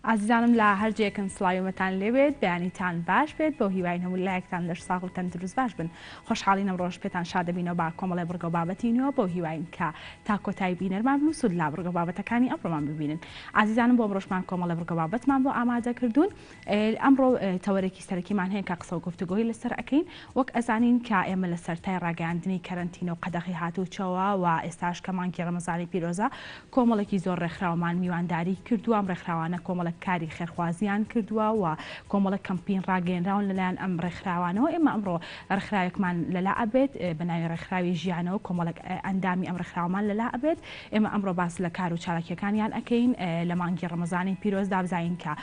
ئازیزانم لە هەر جێیەکن سڵاوی مەتان لێبێت بەیانیتان باش بێت بەو هیواین هەموو لایەکتان لەش ساغ و تەندروست باش بن خۆشحاڵین ئەمڕۆش پێتان شاد دەبینەوە بە کۆمەڵێ بڕگە و بابەتی نوێ بەو هیواین کە تا کۆتایی بینەرمان بن و سوود لە بڕگە و بابەتەکانی ئەمڕۆمان ببینن ئازیزانم بۆ ئەمڕۆشمان کۆمەڵێ بڕگە و بابەتمان بۆ ئامادە کردوون ئەمڕۆ تەوەرێکی سەرەکیمان هەیە کە قسە و گفتوگۆی لەسەر ئەکەین، وەک ئەزانین کە ئێمە لە سەرتای ڕاگەیاندنی کەرەنتینە و قەدەغەی هاتووچۆوە و ئێستاش کە مانگی ڕەمەزانی پیرۆزە کۆمەڵێکی زۆر ڕێکخراومان میوانداری کردووە، ئەم ڕێکخراوانە کۆمەڵێک کاری خێرخوازیان کردووە و کۆمەڵێک کەمپین ڕاگەیەنراون لەلایەن ئەم ڕێکخراوانەوە، ئێمە ئەمڕۆ ڕێکخراوێکمان لەلا ئەبێت بە ناوی ڕێکخراوی ژیانەوە کۆمەڵێک ئەندامی ئەم ڕێکخراوەمان لەلا ئەبێت، ئێمە ئەمڕۆ باس لە کار و چالاکیەکانیان ئەکەین لە مانگی ڕەمەزانی پیرۆزدا بزانین کە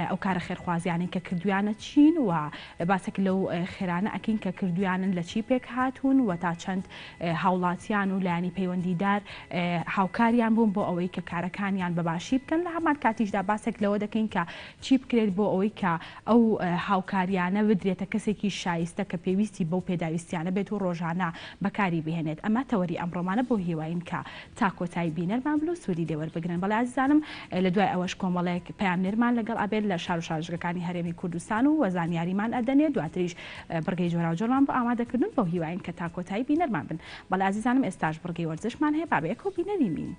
ئەو کارە خێرخوازیانەی کە کردویانە چین و باسێک لەو خێرانە ئەکەین کە کردویانن لە چی پێک هاتوون و تا چەند هاوڵاتیان و لایەنی پەیوەندیدار هاوکاریان بوون بۆ ئەوەی کە کارەکانیان بە باشی بکەن لە هەمان کاتیشدا باسێک لەوە دەکەین کە چی بکرێت بۆ ئەوەی کە ئەو هاوکاریانە بدرێتە کەسێکی شایستە کە پێویستی بەو پێداویستیانە بێت و ڕۆژانە بەکاری بهێنێت ئەمە تەوەری ئەمڕۆمانە بەو هیواین کە تا کۆتایی بینەرمان بن و سوودی لێ وەربگرن. بەڵێ ئازیزانم لە دوای ئەوەش کۆمەڵێک پەیامنێرمان لەگەڵ ئەبێت لە شار و شارۆچکەکانی هەرێمی کوردستان و وە زانیاریمان ئەدەنێ دواتریش بڕگەی جۆراوجۆرمان بۆ ئامادە کردوون بەو هیواین کە تا کۆتایی بینەرمان بن. بەڵێ ئازیزانم ئێستاش بڕگەی وەرزشمان هەیە با بەیەکەوە بینەری بین.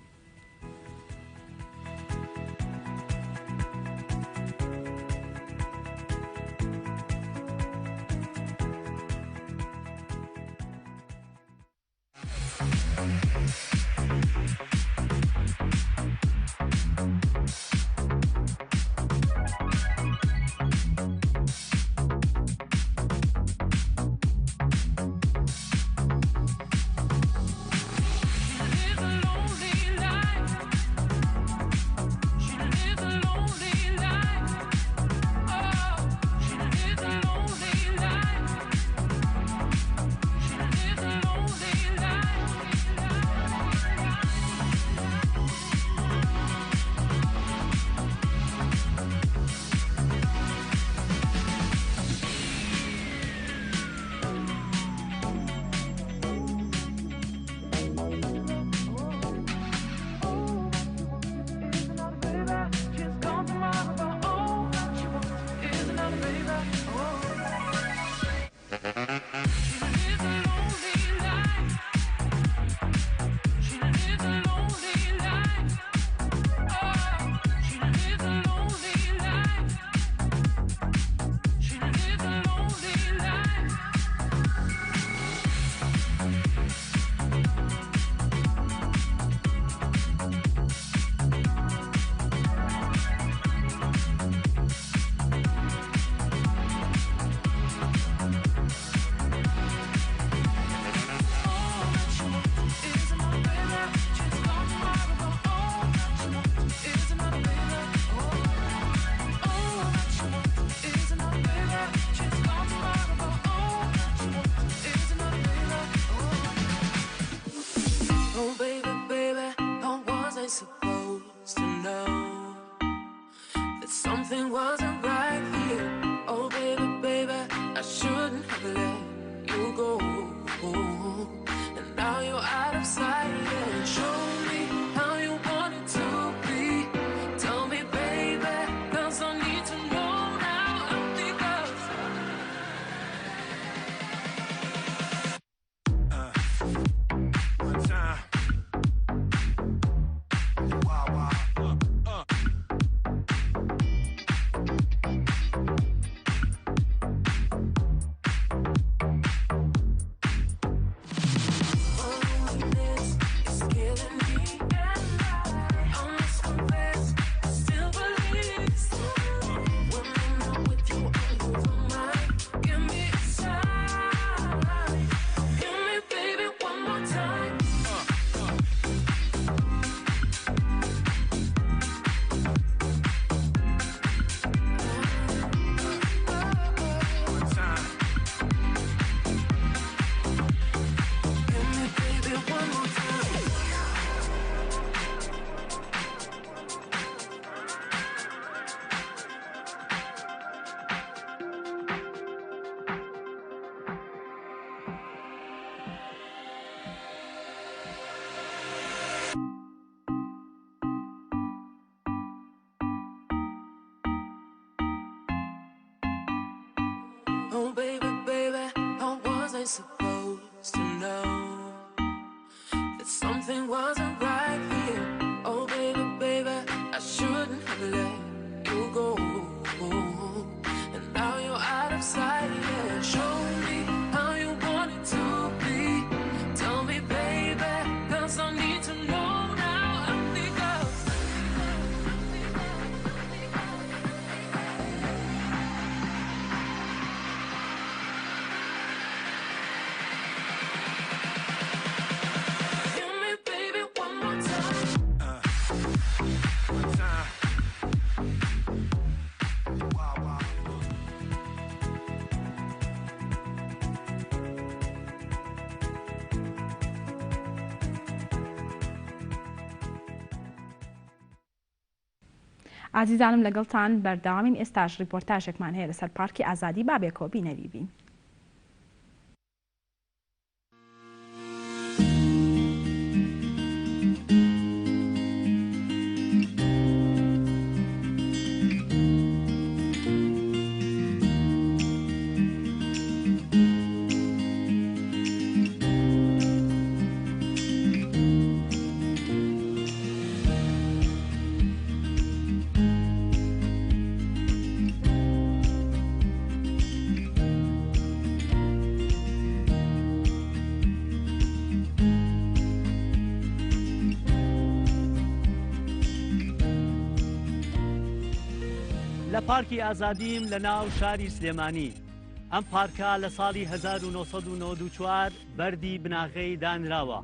only supposed to know that something wasn't right here. Oh, baby, baby, I shouldn't have let you go. And now you're out of sight. Yeah. Show me how you want it to be. Tell me, baby, 'cause I need to know now. I think of. Hit me, baby, one more time. ئازیزانم لەگەڵتان بەردەوامین ئێستاش ڕیپۆرتاژێکمان هەیە لەسەر پارکی ئازادی با بێکەوە بینەری بین. لە پارکی ئازادیم لە ناو شاری سلێمانی. ئەم پارکە لە ساڵی 1994 بەردی بناغەی دانراوە.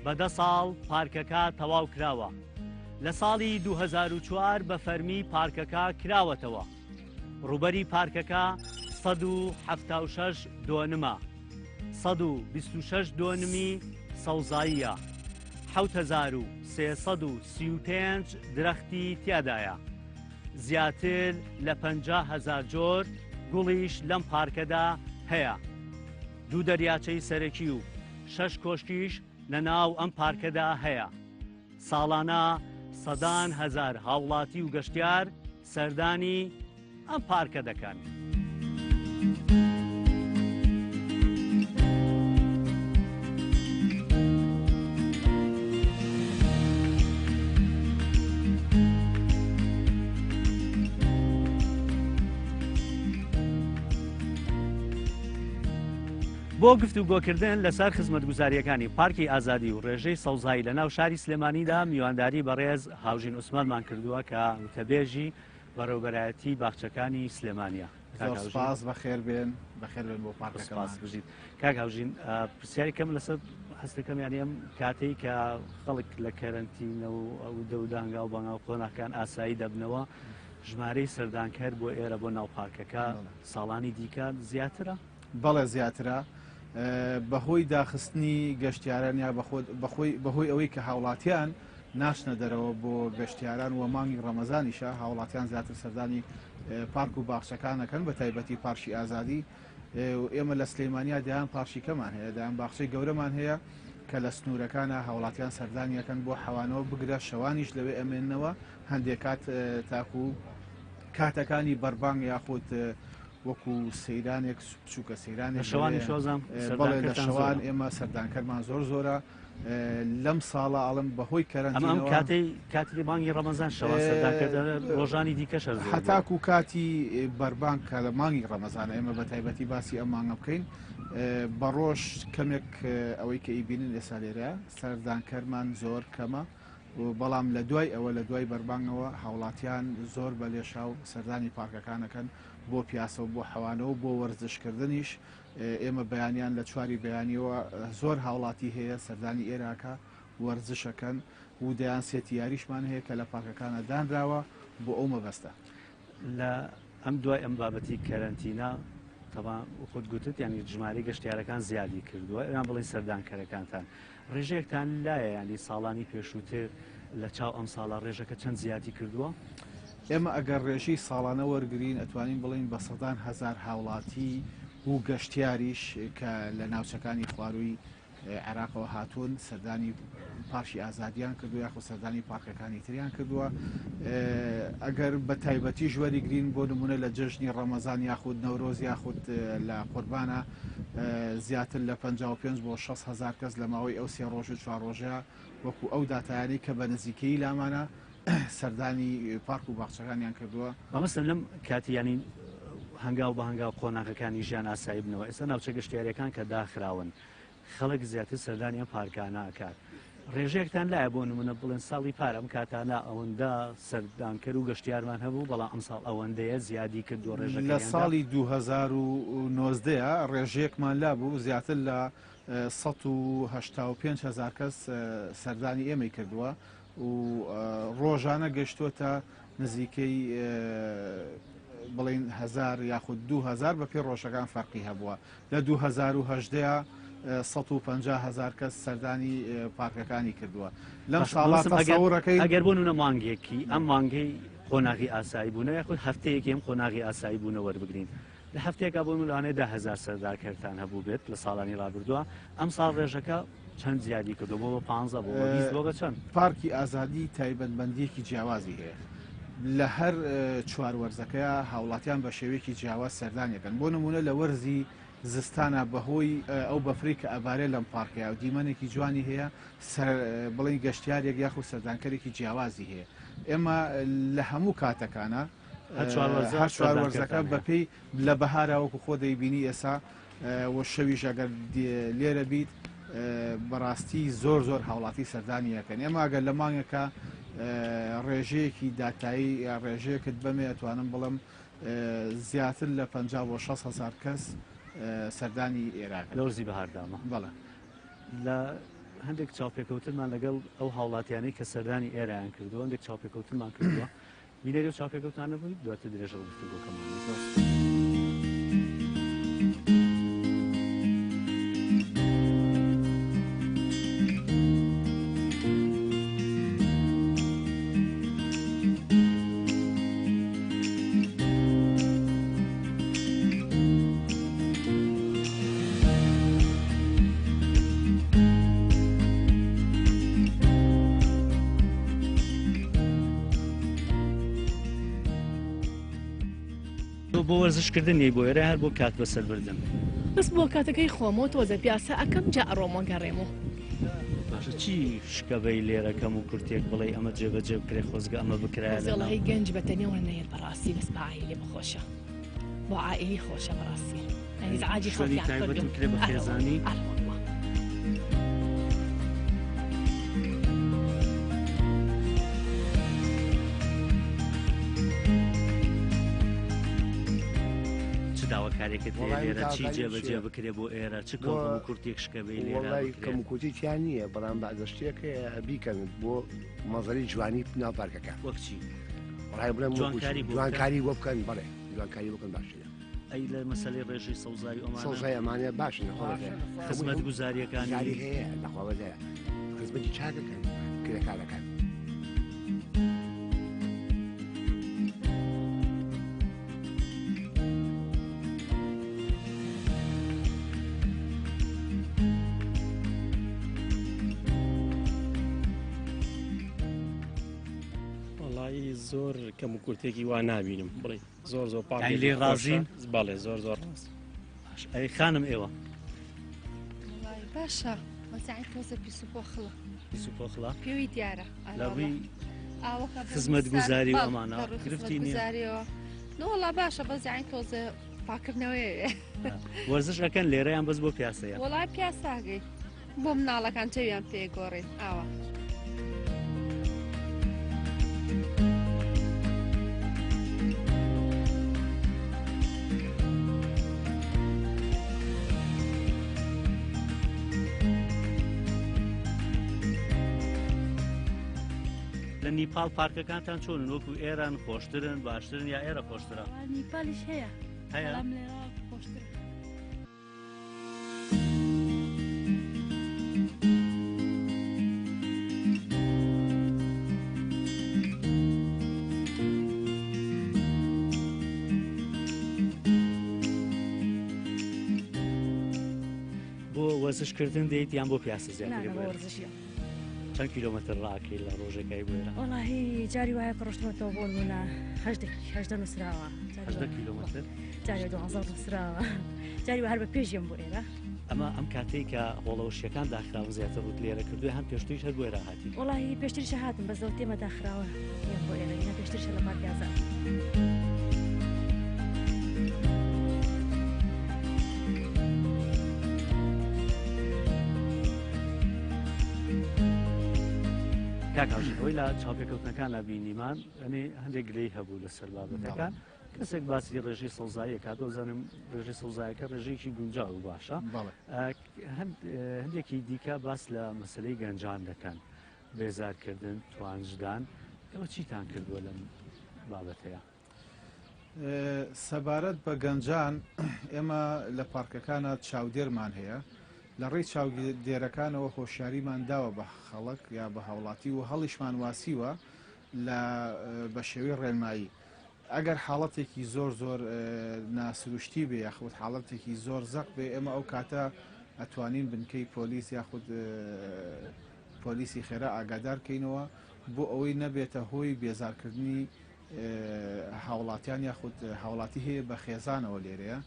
بە دە ساڵ پارکەکە تەواو کراوە. لە ساڵی 2004 بە فەرمی پارکەکە کراوەتەوە. ڕووبەری پارکەکە 176 دۆنمە. 126 دۆنمی سەوزاییە. 7335 درەختی تیادایە. زیاتر لە 50 هەزار جۆر گوڵیش لەم پارکەدا هەیە. دوو دەریاچەی سەرەکی و شەش کۆشکیش لە ناو ئەم پارکەدا هەیە. ساڵانە سەدان هەزار هاوڵاتی و گەشتیار سەردانی ئەم پارکە دەکەن. بۆ گفتوگۆکردن لەسەر خزمەتگوزارییەکانی پارکی ئازادی و ڕێژەی سەوزایی لە ناو شاری سلێمانیدا میوانداری بەڕێز هاوژین عوسمانمان کردووە کە وتەبێژی بەڕێوبەرایەتی باخچەکانی سلێمانیە. زۆر سپاس، بەخێر بێن، بەخێر بێن بۆ پارکەکەمان. سپاس، بژیت. کاک هاوژین، پرسیاری کەم لەسەر هەستەکەم یانی ئەم کاتەی کە خەڵک لە کەرەنتینە و ئەو دەودانگا و بەناو قۆناغەکان ئاسایی دەبنەوە، ژمارەی سەردانکەر بۆ ئێرە بۆ ناو پارکەکە ساڵانی دیکە زیاترە؟ بەڵێ زیاترە، بەهۆی داخستنی گەشتیاران یا بەهۆی ئەوەی کە هاوڵاتیان ناچنە دەرەوە بۆ گەشتیاران و مانگی ڕەمەزانیشە هاوڵاتیان زیاتر سەردانی پارک و باخچەکان ئەکەن بە تایبەتی پارکی ئازادی. ئێمە لە سلەیمانیا دەیان پارکی کەمان هەیە، دەیان باخچەی گەورەمان هەیە کە لە سنوورەکانە هاوڵاتیان سەردانیەکەن بۆ حەوانەوە، بگرە شەوانیش لەوێ ئەمێننەوە هەندێک کات تاکو کاتەکانی بەربانگ یاخود وەکو سەیرانێک بچووکە سەیرانێک لە شەوانی شۆزام بەڵێ لە شەوان ئێمە سەردانکەرمان زۆر زۆرە. لەم ساڵە ئەڵم بەهۆی کەرەنتینەوە ئەم کاتەی کاتی مانگی ڕەمەزان شەوان سەردانکردن ڕۆژانی دیکەش هەر زۆر بووە. هەتاکو کاتی بەربانگ کە لە مانگی ڕەمەزانە ئێمە بە تایبەتی باسی ئەم مانگە بکەین بە ڕۆژ کەمێک ئەوەی کە ئیبینن ئێستا لێرە سەردانکەرمان زۆر کەمە بەڵام لە دوای ئەوە لە دوای بەربانگەوە هاوڵاتیان زۆر بە لێشاو سەردانی پارکەکانەکەن بۆ پیاسە و بۆ حەوانەوە بۆ وەرزشکردنیش. ئێمە بەیانیان لە چواری بەیانیەوە زۆر هاوڵاتی هەیە سەردانی ئێراکە وەرزشەکەن و دەیان سێتی یاریشمان هەیە کە لە پارکەکانە دانراوە بۆ ئەو مەبەستە. لە ئەم دوای ئەم بابەتی کەرەنتینە تەبا خۆت گوتت یانی ژمارەی گەشتیارەکان زیادی کردووە، ئێران بڵێن سەردانکەرەکانتان ڕێژەیەکتان لایە یانی ساڵانی پێشووتر لە چاو ئەم ساڵە ڕێژەکە چەند زیادی کردووە؟ ئێمە ئەگەر ڕێژەی ساڵانە وەرگین ئەتوانین بڵێین بە سەدان هەزار هاوڵاتی و گەشتیاریش کە لە ناوچەکانی خوارووی عێراقەوە هاتوون سەردانی پارکی ئازادیان کردووە یاخود سەردانی پارکەکانی تریان کردووە. ئەگەر بە تایبەتیش وەریگرین بۆ نمونە لە جەژنی ڕەمەزان یاخود نەورۆز یاخود لە قوربانە زیاتر لە 55 بۆ 6 هزار کەس لە ماوەی ئەو سێ ڕۆژ و چوار ڕۆژە وەکو ئەو داتایانەی کە بە نزیکەیی لامانە سەردانی پارک و باخچەکانیان کردووە. مامۆستا لەم کاتی یانی هەنگاو بە هەنگاو قۆناغەکانی ژیان ئاسایی بنەوە ئێستا ناوچە گەشتیاریەکان کە داخراون خەڵک زیاتر سەردانی ئەم پارکانە ئەکات ڕێژەیەکتان لایە بۆ نمونە بڵێن ساڵی پار ئەم کاتانە ئەوەندە سەردانکەر و گەشتیارمان هەبوو بەڵام ئەمساڵ ئەوەندەیە زیادی کردووە ڕێژەکە لە ساڵی 2019 ڕێژەیەکمان لابوو زیاتر لە 185 هزار کەس سەردانی ئێمەی کردووە و ڕۆژانە گەشتووەتە نزیکەی بڵین هزار یاخود 2000 بە پێ ڕۆژەکان فەرقی هەبووە لە 2018 150 هزار کەس سەردانی پارکەکانی کردووە لەم ساڵا تەسەورەکەی ئەگەر بۆ نمونە مانگێکی ئەم مانگەی قۆناغی ئاسایی بوونە یاخود هەفتەیەکی ئەم قۆناغی ئاسایی بوونە وەربگرین لە هەفتەیەکا بۆ نمونە لەوانەیە 10,000 سەردارکەرتان هەبوو بێت لە ساڵانی ڕابردووە ئەمساڵ ڕێژەکە چەند زیادی کردووە بۆ بە 15 بۆ بە 20 بۆ بە چەند؟ پارکی ئازادی تایبەتمەندییەکی جیاوازی هەیە لە هەر چوار وەرزەکەیا هاوڵاتیان بە شێوەیەکی جیاواز سەردانی ئەکەن بۆ نمونە لە وەرزی زستانا بەهۆی ئەو بەفرەی کە ئەبارێ لەم پارکەیا و دیمەنێکی جوانی هەیە بڵێین گەشتیارێک یاخود سەردانکەرێکی جیاوازی هەیە ئێمە لە هەموو کاتەکانە هەر چوار وەرزەکە بەپێی لە بەهارا وەکو خۆ دەیبینی ئێسا و شەویش ئەگەر لێرە بیت بەڕاستی زۆر زۆر هاوڵاتی سەردانی یەکەن ئێمە ئەگەر لە مانگەکە ڕێژەیەکی داتایی یا ڕێژەیەکت بەمێ ئەتوانم بڵم زیاتر لە 50 بۆ 6 هزار کەس سەردانی ئێراق لە وەرزی بەهاردامە بەڵێ لە هەندێک چاوپێکەوتنمان لەگەڵ ئەو هاوڵاتیانەی کە سەردانی ئێرەیان کردووە هەندێک چاوپێکەوتنمان کردووە بینەری ئەو چاوپێکەوتنانە بووین دواتر درێژە بە گفتوگۆکەمان دەدەین. بۆ وەرزشکردن نی بۆ ئێرە هەر بۆ کات بەسەر بردن. بەس بۆ کاتەکەی خۆمەوە تۆزە پیاسە ئەکەم جا ئەڕۆمەوە گەڕێمەوە. باشە چی شکەبەی لێرە کەم و کورتێک بڵێ ئەمە جێبەجێ بکرێ خۆزگە ئەمە بکرایە لە ناو. خۆزگە گەنج بە تەنیا وەرنەیەت بەڕاستی بەس بە عائیلە بخۆشە بۆ عائیلی خۆشە بەڕاستی یانی ئیزعاجی شوێنی خەڵکیان تایبەت کردوون بکرێ بە ئەرە خێزانی. واللە ئەرە واللە. چ داواکاریەکت هەیە وەڵای لێرە چی داواکاری جێبەجێ چییە؟ بکرێ بۆ ئێرە چ بۆ کەم و کورتێک شکەبەی لێرە وەڵای بکرێ؟ کەم و کورتی تیا نییە بەڵام بەعزە شتێک هەیە بیکەن بۆ مەنزەری جوانی ناو پارکەکە. وەک چی؟ وەڵای بڵێم وەکو چی؟ جوانکاری بۆ بکەن؟ جوانکاری بۆ بکەن بەڵێ جوانکاری بۆ بکەن باشترە. ئەی لە مەسەلەی ڕێژەی سەوزایی و ئەمانە؟ سەوزایی ئەمانە باشن لە خۆوە هەیە. خزمەتگوزارییەکانی؟ گوزاری هەیە لە خۆوە هەیە. خزمەتی چاک ئەکەن کرێکارەکان. وەڵایی زۆر کەم و کورتێکی وا نابینم بڵێ زۆر زۆر پاک ئەی لێی ڕازین؟ بەڵێ زۆر زۆر ڕاست. باش ئەی خانم ئێوە؟ وەڵایی باشە بەس یەعنی تۆزە پیس و پۆخڵە. پیس و پۆخڵە؟ پێوی دیارە. لە ڕووی ئاوەکە بۆ خزمەتگوزاری و بەڵێ، ئەمانە لە ڕووی گرفتی نییە؟ خزمەتگوزاریەوە. نەوەڵا باشە بەس یەعنی تۆزێ پاکردنەوەیە. وەرزش ئەکەن لێرەیان بەس بۆ پیاسەیە؟ وەڵای پیاساگەی بۆ مناڵەکان چەویان پێ گۆڕین ئاوا. لە نیپاڵ پارکەکانتان چۆنن وەکو ئێران خۆشترن باشترن یا ئێرە خۆشترە؟ نیپالیش هەیە هەیە؟ بەڵام لێرە خۆشترە. بۆ وەرزش. وەرزش کردن دێیت یان بۆ پیاسە زیاتر بۆ وەرزشیە؟ چەند کیلۆمەتر ڕاکەی لە ڕۆژێکای بۆ ئێرە؟ وەڵاهی جاری وایە کە ڕۆشتمەتەوە بۆ نمونە هەژدە نووسراوە هەژدە کیلۆمەتر جارێ دوانزە نووسراوە جاری وە هەر بە پێشیم بۆ ئێرە ئەمە ئەم کاتێک کە هۆڵەوەشیەکان داخراون زیاتر ڕوت لێرە کردووە هەم پێشتریش هەر بۆ ئێرە هاتی وەڵاهی پێشتریش هاتم بەس لەو تێمە داخراوە یان بۆ ئێرە ئینا پێشتریش لە پارکی ئازاد. کاک هاوژین ئەوەی لە چاوپێکەوتنەکانە بینیمان ئەنی هەندێک گلەی هەبوو لەسەر بابەتەکان کەسێک باسی ڕێژەی سەوزاییە کات دەزانم ڕێژەی سەوزایەکە ڕێژەیەکی گونجاو و باشە هەندێکی دیکە باس لە مەسلەی گەنجان دەکەن بێزارکردن توانجدان ئەوە چیتان کردووە لەم بابەتەیە؟ سەبارەت بە گەنجان ئێمە لە پارکەکانە چاودێرمان هەیە لە ڕێی چاودێرەکانەوە هۆشیاریمان داوە بە خەڵک یا بە هاوڵاتی و هەڵیشمان واسیوە لە بە شێوەی ڕێنمایی ئەگەر حاڵەتێکی زۆر زۆر ناسروشتی بێ یاخود حاڵەتێکی زۆر زەق بێ ئێمە ئەو کاتە ئەتوانین بنکەی پۆلیس یاخود پۆلیسی خێرا ئاگادار کەینەوە بۆ ئەوەی نەبێتە هۆی بێزارکردنی هاوڵاتیان یاخود هاوڵاتی هەیە بە خێزانەوە لێرەیە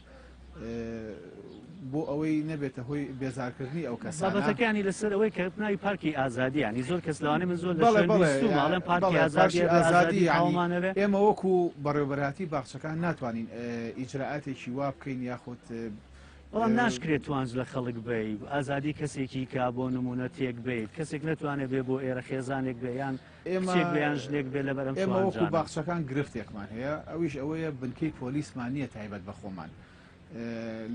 بۆ ئەوەی نەبێتە هۆی بێزارکردنی ئەو کەسانە. بابەتەکانی لەسەر ئەوەی کە ناوی پارکی ئازادی ینی زۆر کەس لەوانەیە من زۆر لە شوێن بیستوومە ئەڵێن پارکی ئازادی ئەبێ ئازادی تەواومان هەبێ. ئێمە وەکو بەڕێوەبەرایەتی باخچەکان ناتوانین ئیجرائاتێکی وا بکەین یاخود بەڵام ناشکرێت توانج لە خەڵک بەی ئازادی کەسێکی کە بۆ نمونە تێک بیت کەسێک نەتوانێت بێ بۆ ئێرە خێزانێک بێ یان کچێک بێ یان ژنێک بێ لەبەر ئەم ئێمە وەکو توانجانە. باخچەکان گرفتێکمان هەیە ئەویش ئەوەیە بنکەی پۆلیسمان نییە تایبەت بە خۆمان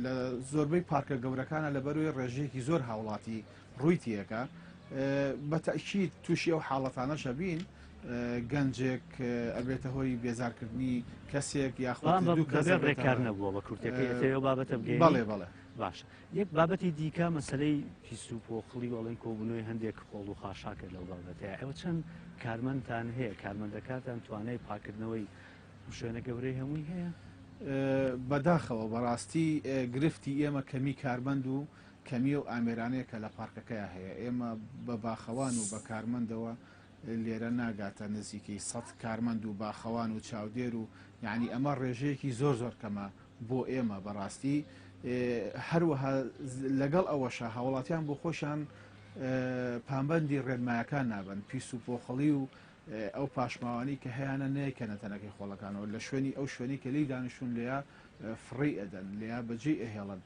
لە زۆربەی پارکە گەورەکانە لەبەروی ڕێژەیەکی زۆر هاوڵاتی ڕووی تیەکە بە تەئکید تووشی ئەو حاڵەتانەش ئەبین گەنجێک ئەبێتە هۆی بێزارکردنی کەسێک یاخود بەڵام دوو کەس بەبێ ئەبێتە ڕێکار نەبووە بە کورتەکەی ئەتەوێ ئەو بابەتە بگەیەنی؟ بەڵێ بەڵێ. باشە یەک بابەتی دیکە مەسەلەی پیس و پۆخڵی و ئەڵێن کۆبوونەوەی هەندێک خۆڵ و خاشاکە لەو بابەتەیە ئێوە چەند کارمەندتان هەیە کارمەندەکانتان توانای پاکردنەوەی ئەم شوێنە گەورەی هەمووی هەیە؟ بەداخەوە بەڕاستی گرفتی ئێمە کەمی کارمەند و کەمی ئەو ئامێرانەیە کە لە پارکەکەیا هەیە، ئێمە بە باخەوان و بە کارمەندەوە لێرە ناگاتە نزیکەی سەت کارمەند و باخەوان و چاودێر و یانی ئەمە ڕێژەیەکی زۆر زۆر کەمە بۆ ئێمە بەڕاستی هەروەها لەگەڵ ئەوەشا هاوڵاتیان بۆ خۆشیان پابەندی ڕێنمایەکان نابن پیس و پۆخڵی و ئەو پاشماوانەی کە هەیانە نایکەنە تەنەکەی خۆڵەکانەوە لە شوێنی ئەو شوێنی کە لێی دانیشتون لێیا فڕێی ئەدەن لێیا بەجێی ئەهێڵن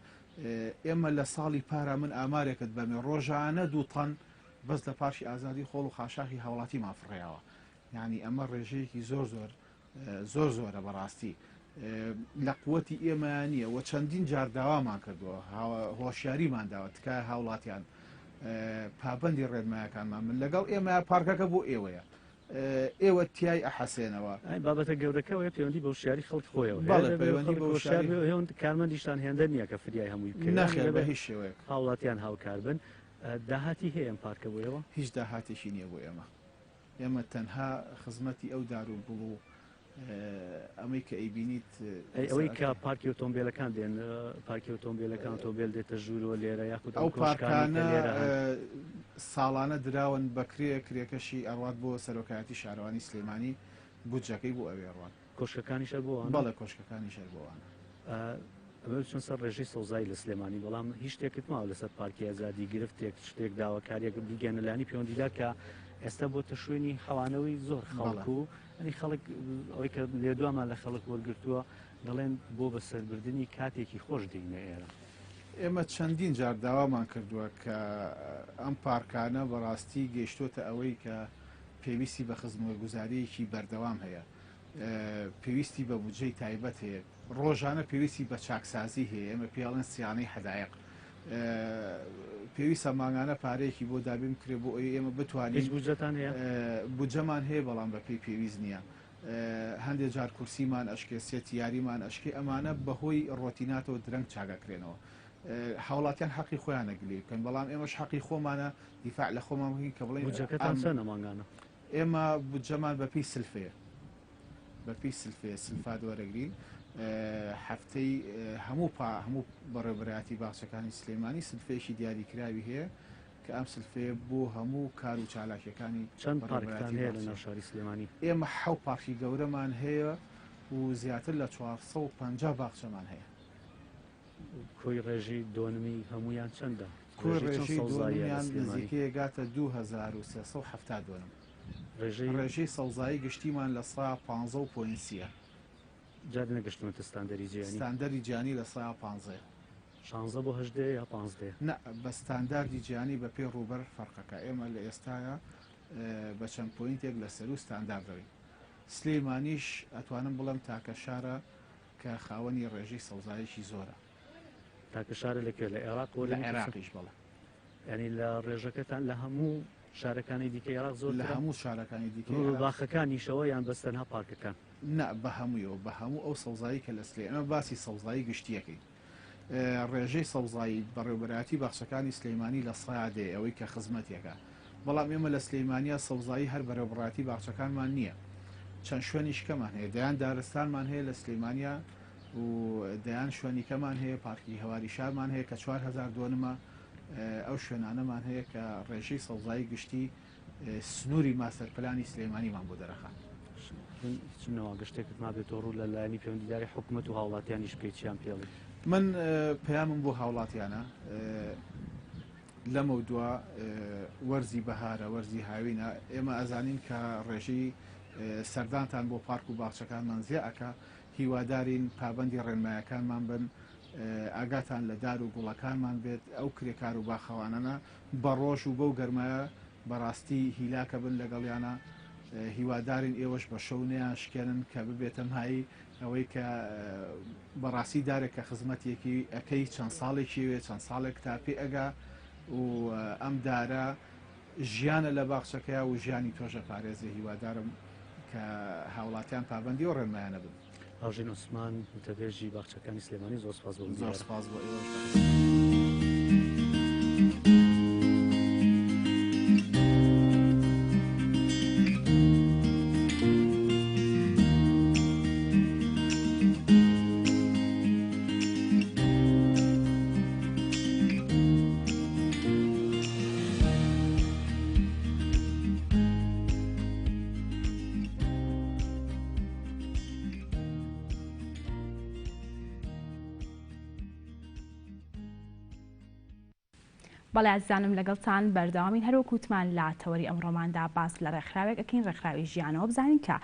ئێمە لە ساڵی پارا من ئامارێکت بەمێ ڕۆژانە دوو تەن بەس لە پارکی ئازادی خۆڵ و خاشاخی هاوڵاتیمان فڕێیاوە یعنی ئەمە ڕێژەیەکی زۆر زۆر زۆر زۆرە بەڕاستی لە قوتی ئێمە نییە و چەندین جار داوامان کردووە هۆشیاریمان داوە تکایە هاوڵاتیان پابندی ڕێنمایەکانمان من لەگەڵ ئێمە پارکەکە بۆ ئێوەیە ئێوە تیای ئەحەسێنەوە. ئەی بابەتە گەورەکە ئەوەیە پەیوەندی بە هۆشیاری خەڵک خۆیەوە هەیە. بەڵێ دەبێ پەیوەندی خەڵک بە هۆشیار هۆشیاری بێ و هێوند کارمەندیشتان هێندە نییە کە فریای هەمووی بکەوێ. نەخێر بە دەبێ هیچ شێوەیەک. هاوڵاتیان هاوکار بن. داهاتی هەیە ئەم پارکە بۆ ئێوە؟ هیچ داهاتێکی نییە بۆ ئێمە. ئێمە تەنها خزمەتی ئەو دار و گوڵ و ئەمەی کە ئەیبینیت ئەی ئەوەی کە پارکی ئۆتۆمبیلەکان دێن پارکی ئۆتۆمبیلەکان ئۆتۆمبیل دێتە ژوورەوە لێرە یاخود ئەو پارکانە ساڵانە دراون بە کرێ کرێکەشی ئەڕوات بۆ سەرۆکایەتی شارەوانی سلێمانی بودجەکەی بۆ ئەوێ ڕوات کۆشکەکانی شەر بۆ بەڵێ کۆشکەکانی شەر بۆوانە ئەمە بچن سەر ڕێژەی سەوزایی لە سلێمانی بەڵام هیچ شتێکت ماوە لەسەر پارکی ئازادی گرفتێک شتێک داواکاریەک بیگەنە لانی پەیوەندیدار کە ئێستا بۆتە شوێنی حەوانەوەی زۆر خەڵک و ئەنی خەڵک ئەوەی کە لێدوامان لە خەڵک وەرگرتووە دەڵێن بۆ بەسەربردنی کاتێکی خۆش دێینە ئێرە. ئێمە چەندین جار داوامان کردووە کە ئەم پارکانە بەڕاستی گەیشتۆتە ئەوەی کە پێویستی بە خزمەتگوزارییەکی بەردەوام هەیە، پێویستی بە بودجەی تایبەت هەیە، ڕۆژانە پێویستی بە چاکسازی هەیە، ئێمە پێی ئەڵێن سیانەی حەدایق. پێویستە مانگانە پارەیەکی بۆ دابین بکرێت بۆ ئەوەی ئێمە بتوانین هیچ بودجەتان هەیە؟ بودجەمان هەیە بەڵام بەپێی پێویست نییە. هەندێک جار کورسیمان ئەشکێ، سێتی یاریمان ئەشکێ، ئەمانە بەهۆی ڕۆتیناتەوە درەنگ چاکەکرێنەوە. هاوڵاتیان حەقی خۆیانە گلەیی بکەن، بەڵام ئێمەش حەقی خۆمانە دیفاع لە خۆمان بکەین کە بڵێین بودجەکەتان چەندە مانگانە؟ ئێمە بودجەمان بەپێی سلفەیە. بەپێی سلفەیە سلفات وەرەگرین. هەفتەی هەموو پا هەموو بەڕێوەبەرایەتی باخچەکانی سلێمانی سلفەیەکی دیاریکراوی هەیە کە ئەم سلفەیە بۆ هەموو کار و چالاکیەکانی چەند پارکتان بەڕێوەبەرایەتی هەیە لە باخچە ناو شاری سلێمانی؟ ئێمە حەو پارکی گەورەمان هەیە و زیاتر لە 450 باخچەمان هەیە. کۆی ڕێژەی دۆنمی هەموویان چەندە؟ کۆی ڕێژەی چەند ڕێژەی سەوزاییە لە دۆنمیان سلێمانی؟ نزیکەی ئەگاتە 2370 دۆنم. ڕێژەی؟ ڕێژەی سەوزایی گشتیمان لە سا پانزە و point سییە. جار نەگەشتوونەتە ستاندەری جیهانی؟ ستاندەری جیهانی لە سا پانزەیە. شانزە بۆ هەژدەیە یا پانزدەیە؟ نا، بە ستانداردی جیهانی بە پێی ڕووبەر فەرقەکە. ئێمە لە ئێستایا بە چەند point ێک لە سەروو ستانداردەوەین. سلێمانیش ئەتوانم بڵێم تاکە شارە کە خاوەنی ڕێژەی سەوزایەکی زۆرە. تاکە شارە لە کوێ؟ لە عێراق وەرە لە عێراقیش بەڵێ. یانی لە ڕێژەکەتان لە هەموو شارەکانی دیکەی عێراق زۆرترە؟ لە هەموو شارەکانی دیکەی عێراق. باخەکانیشەوە یان بەس تەنها پارکەکان؟ نا بە هەموویەوە، بە هەموو ئەو سەوزایی کە لە سلێ ئێمە باسی سەوزایی گشتییەکەین. ڕێژەی سەوزایی بەڕێوبەرایەتی باخچەکانی سلەیمانی لە سەیا دەیە ئەوەی کە خزمەتێکە بەڵام ئێمە لە سلەیمانیا سەوزایی هەر بەرێوبڕاتی باخچەکانمان نییە چەند شوێنیش کەمان هەیە دەیان دارستانمان هەیە لە سلەیمانیا و دەیان شوێنیکەمان هەیە پارکی هەواری شارمان هەیە کە 4000 دۆنمە ئەو شوێنانەمان هەیە کە ڕێژەی سەوزایی گشتی سنووری ماستەر پلانی سلێمانیمان بۆ دەرەخا. من هیچم نەما گەر شتێکت مابێت تۆ ڕوو لە لایەنی پەیوەندیداری حکومەت و هاوڵاتیانیش بکەیت چیان پێڵی؟ من پەیامم بۆ هاوڵاتیانە لەمەودوا وەرزی بەهارە وەرزی هاوینە ئێمە ئەزانین کە ڕێژەی سەردانتان بۆ پارک و باخچەکانمان زیا ئەکا هیوادارین پابەندی ڕێنمایەکانمان بن ئاگاتان لە دار و گوڵەکانمان بێت ئەو کرێکار و باخەوانانە بە ڕۆژ و بەو گەرمایە بەڕاستی هیلاکە بن لەگەڵیانا هیوادارین ئێوەش بە شەو نەیان شکێنن کە ببێتە مایەی ئەوەی کە بەڕاستی دارێک کە خزمەتێکی ئەەکەی چەند ساڵێکی وێ چەند ساڵێک تا پێ ئەگا و ئەم دارە ژیانە لە باخچەکەیا و ژیانی تۆشە پارێزێ هیوادارم کە هاوڵاتیان پابەندی و ڕێنمایانە بن. هاوژین عوسمان، وتەبێژی باخچەکانی سلێمانی زۆر سپاس بۆ زۆر دیدارە. سپاس بۆ ئێوەش بەڕێز. بەڵێ ئازیزانم لەگەڵتان بەردەوامین هەروەک وتمان لە تەوەری ئەمڕۆماندا باس لە ڕێکخراوێک ئەکەین ڕێکخراوی ژیانەوە بزانین کە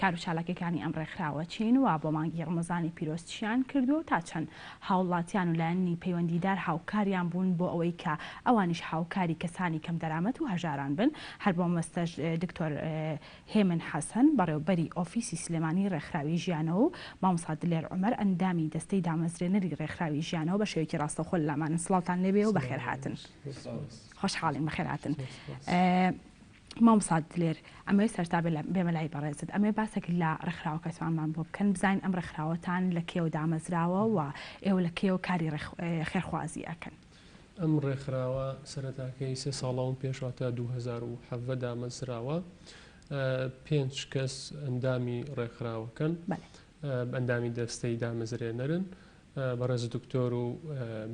کار و چالاکیەکانی ئەم ڕێکخراوە چین و بۆ مانگی ڕەمەزانی پیرۆز چیان کردووە و تا چەند هاوڵاتیان و لایەنی پەیوەندیدار هاوکاریان بوون بۆ ئەوەی کە ئەوانیش هاوکاری کەسانی کەمدەرامەت و هەژاران بن هەر بۆ مەبەستەش دکتۆر هێمن حەسەن بەڕێوبەری ئۆفیسی سلێمانی ڕێکخراوی ژیانەوە و مامۆستا دلێر عومەر ئەندامی دەستەی دامەزرێنەری ڕێکخراوی ژیانەوە بە شێوەیەکی ڕاستەوخۆ لەلامانن سڵاوتان لێبێ و بەخێرهاتن خۆشحاڵین بەخێرهاتن. مامۆستا دلێر ئەمەوێت سەرتا بێمە لای بەڕێزت ئەمەوێت باسێک لە ڕێکخراوەکەتانمان بۆ بکەن بزانین ئەم ڕێکخراوەتان لە کێوە دامەزراوە و ئێوە لە کێوە کاری خێرخوازی ئەکەن؟ ئەم ڕێکخراوە سەرەتاکەی سێ ساڵەوە پێش واتە 2017 دامەزراوە پێنج کەس ئەندامی ڕێکخراوەکەن ئەندامی دەستەی دامەزرێنەرن بەڕێز دکتۆر و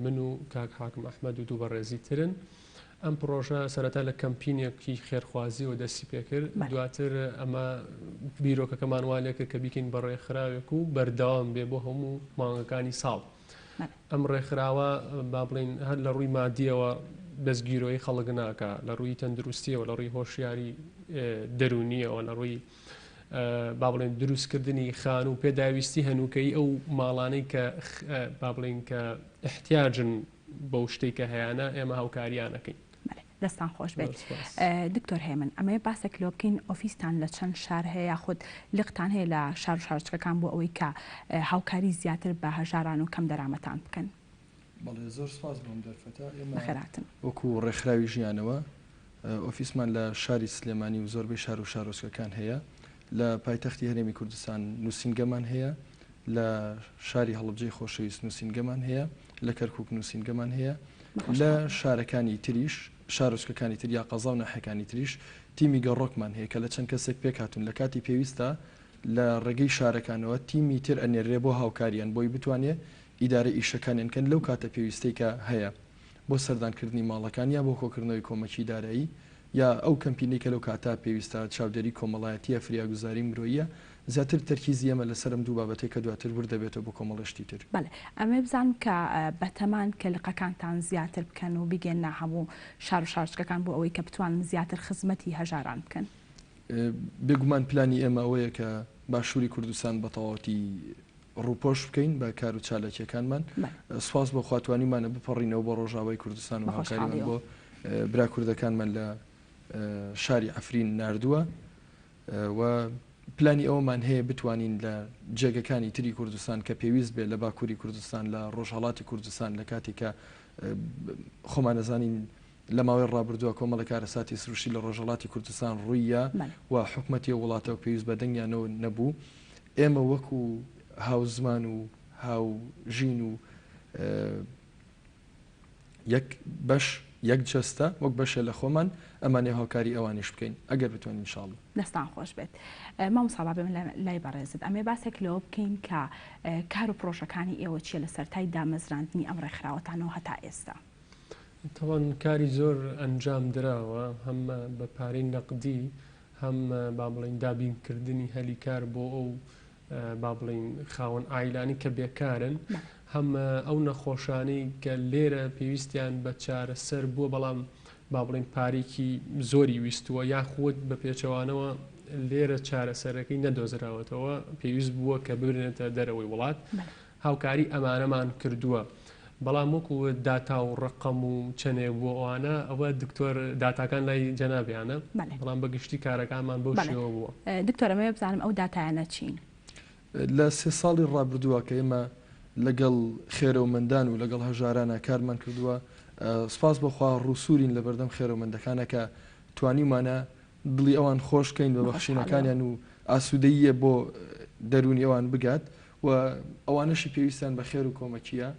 من و کاک حاکم ئەحمەد و دوو بەڕێزی ترن. ئەم پڕۆژە سەرەتا لە کەمپینێکی خێرخوازیەوە دەستی پێکرد، دواتر ئەمە بیرۆکەکەمان وا لێکرد کە بیکەین بە ڕێکخراوێک و بەردەوام بێ بۆ هەموو مانگەکانی ساڵ. ئەم ڕێکخراوە با بڵێین هەر لە ڕووی مادیەوە دەستگیرۆیی خەڵک ناکا، لە ڕووی تەندروستیەوە، لە ڕووی هۆشیاری دەروونیەوە، لە ڕووی با بڵێن دروستکردنی خانوو و پێداویستی هەنووکەیی ئەو ماڵانەی کە با بڵێین کە احتیاجن بەو شتەی کە هەیانە ئێمە هاوکاریان ئەکەین. بەلێ دەستان خۆش بێت. دکتۆر هێمن ئەمەوێت باسێک لەوە بکەین ئۆفیستان لە چەند شار هەیە یاخود لقتان هەیە لە شار و شارۆچکەکان بۆ ئەوەی کە هاوکاری زیاتر بە هەژاران و کەم دەرامەتان بکەن؟ بەڵێ زۆر سوپاس بۆ ئەم دەرفەتە. ئێمە بەخێرهاتن. وەکو ڕێکخراوی ژیانەوە ئۆفیسمان لە شاری سلێمانی و زۆربەی شار و شارۆچکەکان هەیە. لە پایتەختی هەرێمی کوردستان نووسینگەمان هەیە، لە شاری هەڵەبجەی خۆشەویست نووسینگەمان هەیە، لە کەرکووک نووسینگەمان هەیە، لە شارەکانی تریش، شارۆچکەکانی تر یا قەزا و ناحیەکانی تریش تیمی گەڕۆکمان هەیە کە لە چەند کەسێک پێکهاتوون لە کاتی پێویستدا. لە ڕێگەی شارەکانەوە تیمی تر ئەنێررێ بۆ هاوکاریان بۆی بتوانێ ئیدارەی ئیشەکانیان کەن لەو کاتە پێویستەی کە هەیە بۆ سەردانکردنی ماڵەکان یا بۆ کۆکردنەوەی کۆمەکی دارایی یا ئەو کەمپینەی کە لەو کاتە پێویستە چاودێری کۆمەڵایەتیە فریاگوزاری مرۆییە زیاتر تەرکیزی ئێمە لەسەر ئەم دوو بابەتەی کە دواتر ورد دەبێتەوە بۆ کۆمەڵێ شتی تر. بەڵێ ئەمەوێ بزانم کە بەتەمان کە لقەکانتان زیاتر بکەن و بیگەنە هەموو شار و شارۆچکەکان بۆ ئەوەی کە بتوانن زیاتر خزمەتی هەژاران بکەن؟ بێگومان پلانی ئێمە ئەوەیە کە باشووری کوردستان بە تەواوەتی ڕووپۆش بکەین بە کار و چالاکییەکانمان. سوپاس بۆ خوا توانیومانە بپەڕینەوە بۆ ڕۆژاوای کوردستان و هاوکاریمان بۆ برا کوردەکانمان لە شاری عەفرین ناردووە و پلانی ئەوەمان هەیە بتوانین لە جێگەکانی تری کوردستان کە پێویست بێت لە باکووری کوردستان لە ڕۆژهەڵاتی کوردستان لە کاتێک کە خۆمان ئەزانین لە ماوەی ڕابردووە کۆمەڵێک کارەساتی سروشتی لە ڕۆژهەڵاتی کوردستان ڕووییا و حکومەتی ئەو وڵاتەوە پێویست بە دەنگیانەوە نەبوو. ئێمە وەکو هاوزمان و هاوژین و یەک بەش یەک جەستە وەک بەشێ لە خۆمان ئەمانێ هاوکاری ئەوانیش بکەین ئەگەر بتوانین ان شاء اللە. دەستان خۆش بێت مامۆستا با بێمە لای بەڕێزت ئەمێ باسێک لەوە بکەین کە کار و پڕۆژەکانی ئێوە چیە لە سەرتای دامەزراندنی ئەم ڕێکخراوەتانەوە هەتا ئێستا؟ تەبعەن کاری زۆر ئەنجام دراوە هەم بە پارەی نەقدی هەم با بڵێین دابینکردنی هەلی کار بۆ ئەو با بڵێین خاوەن عایلانی کە بێکارن هەم ئەو نەخۆشانەی کە لێرە پێویستیان بە چارەسەر بووە بەڵام با بڵێین پارێکی زۆری ویستووە یاخود بە پێچەوانەوە لێرە چارەسەرەکەی نەدۆزراوەتەوە پێویست بووە کە ببرێتە دەرەوەی وڵات هاوکاری ئەمانەمان کردووە بەڵام وەکو داتا و ڕەقەم و چەنێک بۆ ئەوانە ئەوە دکتۆر داتاکان لای جەنابیانە بەڵام بە گشتی کارەکانمان بەو شێوە بووە. دکتۆر ئەمەوێ بزانم ئەو داتایانە چین؟ لە سێ ساڵی ڕابردووە کە ئێمە لەگەڵ خێرەومەندان و لەگەڵ هەژارانا کارمان کردووە سوپاس بۆ خوا ڕووسوورین لەبەردەم خێرەومەندەکانا کە توانیومانە دڵی ئەوان خۆش کەین بە بەخشینەکانیان و ئاسوودەییە بۆ دەروونی ئەوان بگات و ئەوانەشی پێویستیان بە خێر و کۆمەکییە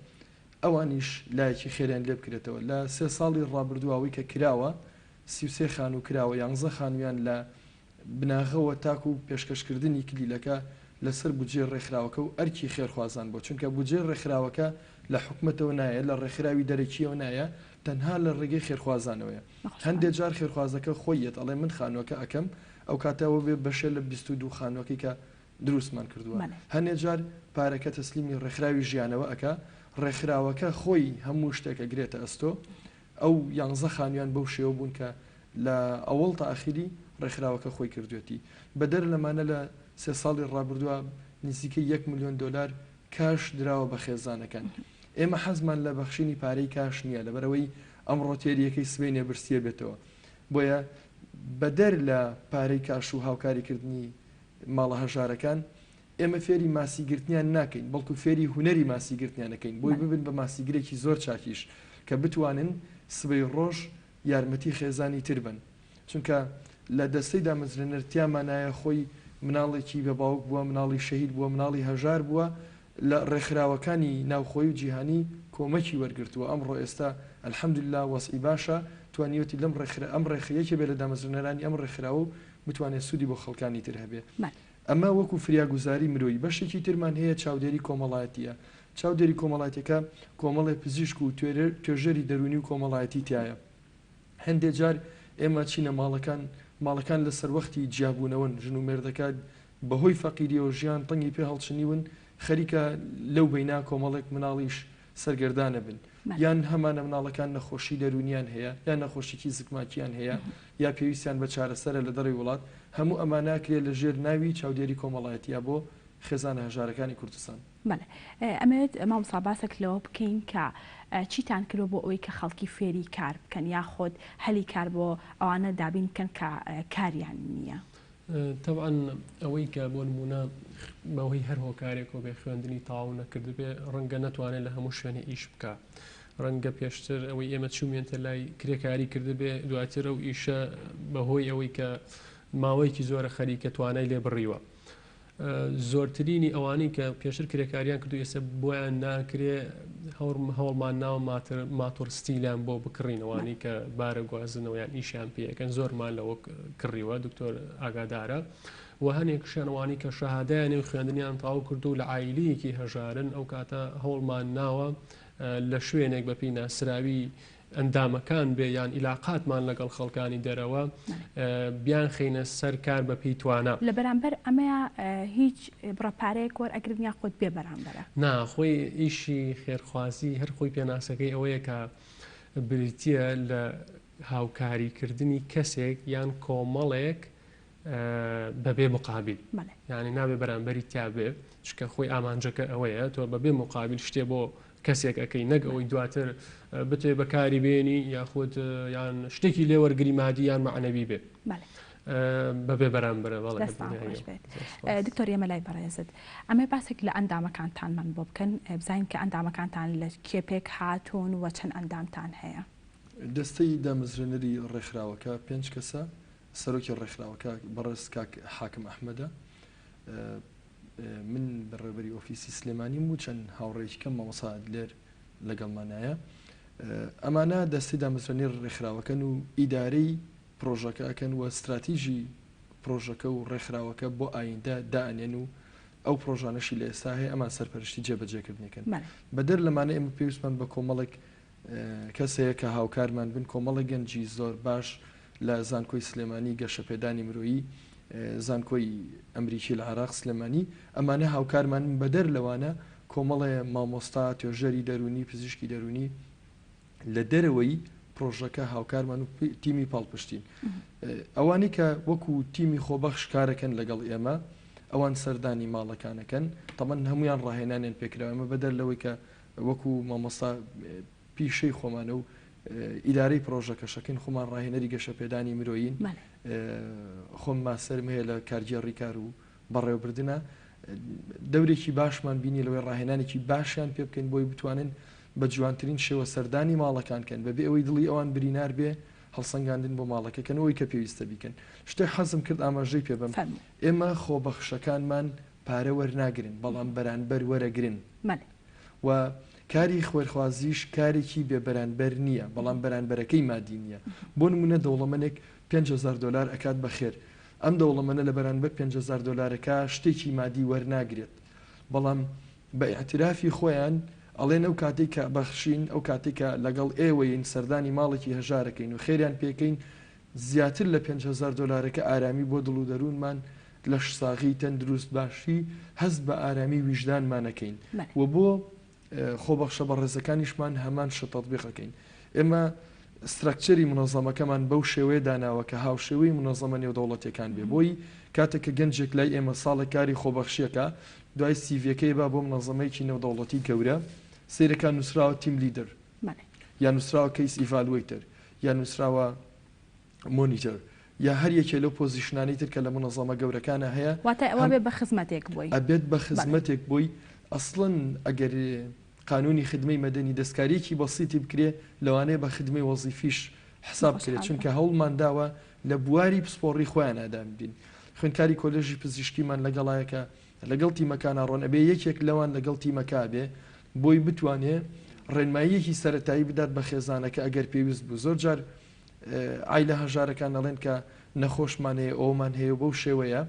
ئەوانیش لایەکی خێریان لێ بکرێتەوە. لە سێ ساڵی ڕابردوو ئەوەی کە کراوە 33 خانوو کراوە، یانزە خانوویان لە بناغەوە تاکوو پێشکەشکردنی کلیلەکە لەسەر بودجەی ڕێکخراوەکە و ئەرکی خێرخوازان بووە، چونکە بودجەی ڕێکخراوەکە لە حکومەتەوە نایە، لە ڕێکخراوی دەرەکییەوە نایە، تەنها لە ڕێگەی خێرخوازانەوەیە. هەندێ جار خێرخوازەکە خۆی یەت ئەڵێ من خانووەکە ئەکەم، ئەو کاتە ئەوە بێ بەشێ لە 22 خانووەکەی کە دروستمان کردووە. هەنێ جار پارەکە تەسلیمی ڕێکخراوی ژیانەوە ئەکا، ڕێکخراوەکە خۆی هەموو شتێک ئەگرێتە ئەستۆ. ئەو یانزە خانوویان بەو شێوە بوون کە لە ئەوەڵ تا ئاخیری ڕێکخراوەکە خۆی کردوێتی. بەدەر لەمانە لە سێ ساڵی ڕابردووە نزیکەی یەک ملیۆن دۆلار کاش دراوە بە خێزانەکان. ئێمە حەزمان لە بەخشینی پارەی کاش نییە، لەبەرئەوەی ئەمڕۆ تێرییەکەی سبەینێ برسییە بێتەوە. بۆیە بەدەر لە پارەی کاش و هاوکاریکردنی ماڵە هەژارەکان، ئێمە فێری ماسیگرتنیان ناکەین، بەڵکو فێری هونەری ماسیگرتنیان ئەکەین، بۆی ببن بە ماسیگرێکی زۆر چاکیش، کە بتوانن سبەی ڕۆژ یارمەتی خێزانی تر بەن. چونکە لە دەستەی دامەزرێنەر تیامانایە خۆی مناڵێکی بێ باوک بووە، مناڵی شەهید بووە، مناڵی هەژار بووە، لە ڕێکخراوەکانی ناوخۆیی و جیهانی کۆمەکی وەرگرتووە، ئەمڕۆ ئێستا الحمدللە وەزعی باشە، توانیویەتی لەم ڕێکخرا ئەم ڕێکخ یەکێ بێ لە دامەزرێنەرانی ئەم ڕێکخراوە و بتوانێ سوودی بۆ خەڵکانی تر هەبێ. ئەمە وەکو فریاگوزاری مرۆیی. بەشێکی ترمان هەیە چاودێری کۆمەڵایەتییە. چاودێری کۆمەڵایەتیەکە کۆمەڵێ پزیشک و توێژەری دەروونی و کۆمەڵایەتی تیایە. هەندێ جار ئێمە چینە ماڵەکان، ماڵەکان لە سەروەختی جیابوونەوەن، ژن و مێردەکە بەهۆی فەقیریەوە ژیان تەنگی پێ هەڵچنیون، خەریکە لەو بەینا کۆمەڵێک مناڵیش سەرگەردانە بن. یان هەمانە مناڵەکان نەخۆشی دەروونیان هەیە، یان نەخۆشیکی زکماکیان هەیە، یا پێویستیان بە چارەسەرە لە دەرەوەی وڵات، هەموو ئەمانە ئەکرێ لە ژێر ناوی چاودێری کۆمەڵایەتییا بۆ خێزانە هەژارەکانی کوردستان. بەڵێ ئەمەوێت مامۆستا باسێک لەوە بکەین کە چیتان کردوە بۆ ئەوەی کە خەڵکی فێری کار بکەن یاخود هەلی کار بۆ ئەوانە دابین بکەن کە کاریان نییە؟ تەبعەن ئەوەی کە بۆ نموونە بەهۆی هەر هۆکارێکەوە بێ خوێندنی تەواو نەکردبێ ڕەنگە نەتوانێت لە هەموو شوێنێ ئیش بکا ڕەنگە پێشتر ئەوەی ئێمە چوومێنتە لای کرێکاری کردبێ دواتر ئەو ئیشە بەهۆی ئەوەی کە ماوەیەکی زۆرە خەریکە توانای لێ بڕیوە. زۆرترینی ئەوانەی کە پێشتر کرێکاریان کردو ئێستا بۆیان ناکرێ هەوڵمان ناوە ماتۆرستیلیان بۆ بکڕین ئەوانەی کە بارە گوازنەوە یان ئیشیان پێەکەن زۆرمان لەوە کڕیوە دکتۆر ئاگادارە و هەنێکشیان ئەوانەی کە شەهادەیان و خوێندنیان تەواو کردو لە عایلەیەکی هەژارن ئەو کاتە هەوڵمان ناوە لە شوێنێک بەپێی ناسراوی ئەندامەکان بێ یان ئیلاقاتمان لەگەڵ خەڵکانی دەرەوە بیانخەینە سەر کار بە پێی توانا. لە بەرامبەر ئەمەیا هیچ بڕە پارەیەک وەرئەگرن یاخود بێ بەرامبەرە؟ نا خۆی ئیشی خێرخوازی هەر خۆی پێناسەکەی ئەوەیە کە بریتییە لە هاوکاری کردنی کەسێک یان کۆمەڵێک بەبێ مقابل یعنی نابێ بەرامبەری تیا بێ چکە خۆی ئامانجەکە ئەوەیە تۆ بەبێ مقابل شتێ بۆ کەسێک ئەەکەی نەک ئەوەی دواتر بتێ بەکاری بێنی یاخود یان شتێکی لێوەرگری مادی یان مەعنەوی بێ بەبێ بەرامبەرە دکتۆر ئێمە لای بەڕێزت ئەمێ باسێک لە ئەندامەکانتانمان بۆ بکەن بزانین کە ئەندامەکانتان لە کێ پێک هاتوون و چەند ئەندامتان هەیە. دەستەی دامەزرێنەری ڕێکخراوەکە پێنج کەسە، سەرۆکی ڕێکخراوەکە بەڕێز کاک حاکم ئەحمەدە، من بەڕێوەبەری ئۆفیسی سلێمانیم و چەند هاوڕێیەکی کەم مامۆستا دلێر لەگەڵمانایە. ئەمانە دەستەی دامەزرێنەری ڕێکخراوەکەن و ئیدارەی پڕۆژەکە ئەکەن و ستراتیژی پڕۆژەکە و ڕێکخراوەکە بۆ ئایندە دائەنێن و ئەو پڕۆژانەشی لە ئێستا هەیە ئەمان سەرپەرشتی جێبەجێکردنیەکەن. بەدەر لەمانە ئێمە پێویستمان بە کۆمەڵێک کەس هەیە کە هاوکارمان بن، کۆمەڵێک گەنجی زۆر باش لە زانکۆی سلێمانی، گەشەپێدانی مرۆیی، زانکۆی ئەمریکی لە عێراق، سلێمانی، ئەمانە هاوکارمانن، بەدەر لەوانە کۆمەڵێ مامۆستا، توێژەری دەروونی، پزیشکی دەروونی لە دەرەوەی پرۆژەکە هاوکارمان و تیمی پاڵپشتین. ئەوانەی کە وەکو تیمی خۆبەخش کارەکەن لەگەڵ ئێمە، ئەوان سەردانی ماڵەکانەکەن، تەبعەن هەموویان ڕاهێنانیان پێکراوە، ئێمە بەدەر لەوەی کە وەکو مامۆستا پیشەی خۆمانە و ئیدارەی پرۆژەکەشەکەین خۆمان ڕاهێنەری گەشەپێدانی مرۆیین خۆم ماسەرم هەیە لە کارگێڕی کار و بەڕێوەبردنە دەورێکی باشمان بینی لەوەی ڕاهێنانێکی باشیان پێ بکەین بۆی بتوانن بە جوانترین شێوە سەردانی ماڵەکان کەن بەبێ ئەوەی دڵی ئەوان برینار بێ هەڵسەنگاندن بۆ ماڵەکە کەن ئەوەی کە پێویستە بیکەن شتێک حەزم کرد ئاماژەی پێ بەم ئێمە خۆبەخشەکانمان پارە وەرناگرن بەڵام بەرانبەر وەرەگرن و کاری خوێرخوازیش کارێکی بێ بەرانبەر نییە بەڵام بەرانبەرەکەی مادی نییە بۆ نمونە دەوڵەمەنێک 5000 دۆلار ئەکات بە خێر ئەم دەوڵەمەنە لە بەرانبەر 5000 دۆلارەکە شتێکی مادی وەرناگرێت بەڵام بە ئیعترافی خۆیان ئەڵێن ئەو کاتەی کە بەخشین ئەو کاتەی کە لەگەڵ ئێوەین سەردانی ماڵێکی هەژارەکەین و خێریان پێکەین زیاتر لە 5000 دۆلارەکە ئارامی بۆ دڵ و دەروونمان، لەشساغی، تەندروست باشی، هەست بە ئارامی ویژدانمان ئەکەین و بۆ خۆبەخشە بەڕێزەکانیشمان هەمان شت تەتبیق ئەکەین. ئێمە ستراکچەری مونەزەمەکەمان بەو شێوەیە داناوە کە هاوشێوەی مونەزەمە نێودەوڵەتیەکان بێ بۆی کاتێک کە گەنجێک لای ئێمە ساڵێک کاری خۆبەخشی ئەکا دوای سیڤیەکەی با بۆ مونەزەمەیەکی نێودەوڵەتی گەورە سەیرەکا نوسراوە team leader یا نوسراوە case evaluator یا نوسراوە monitor یا هەر یەکێ لەو position انەی تر کە لە مونەزەمە گەورەکانا هەیە واتای ئەوە ئەبێ بە خزمەتێک بۆی. ئەبێت بە خزمەتێک بۆی ئەسڵەن ئەگەر قانونی خدمەی مەدەنی دەستکاریەکی بەسیتی بکرێ لەوانەیە بە خدمەی وەزیفیش حساب بکرێت چونکە هەوڵمان داوە لە بواری پسپۆڕی خۆیان دابنرین خوێندکاری کۆلێژی پزیشکیمان لەگەڵایە کە لەگەڵ تیمەکانا ڕۆن ئەبێ یەکێک لەوان لەگەڵ تیمەکە بێ بۆی بتوانێ ڕێنماییەکی سەرەتایی بدات بە خێزانەکە ئەگەر پێویست بوو زۆر جار عایلە هەژارەکان ئەڵێن کە نەخۆشمان هەیە ئەومان هەیە و بەو شێوەیە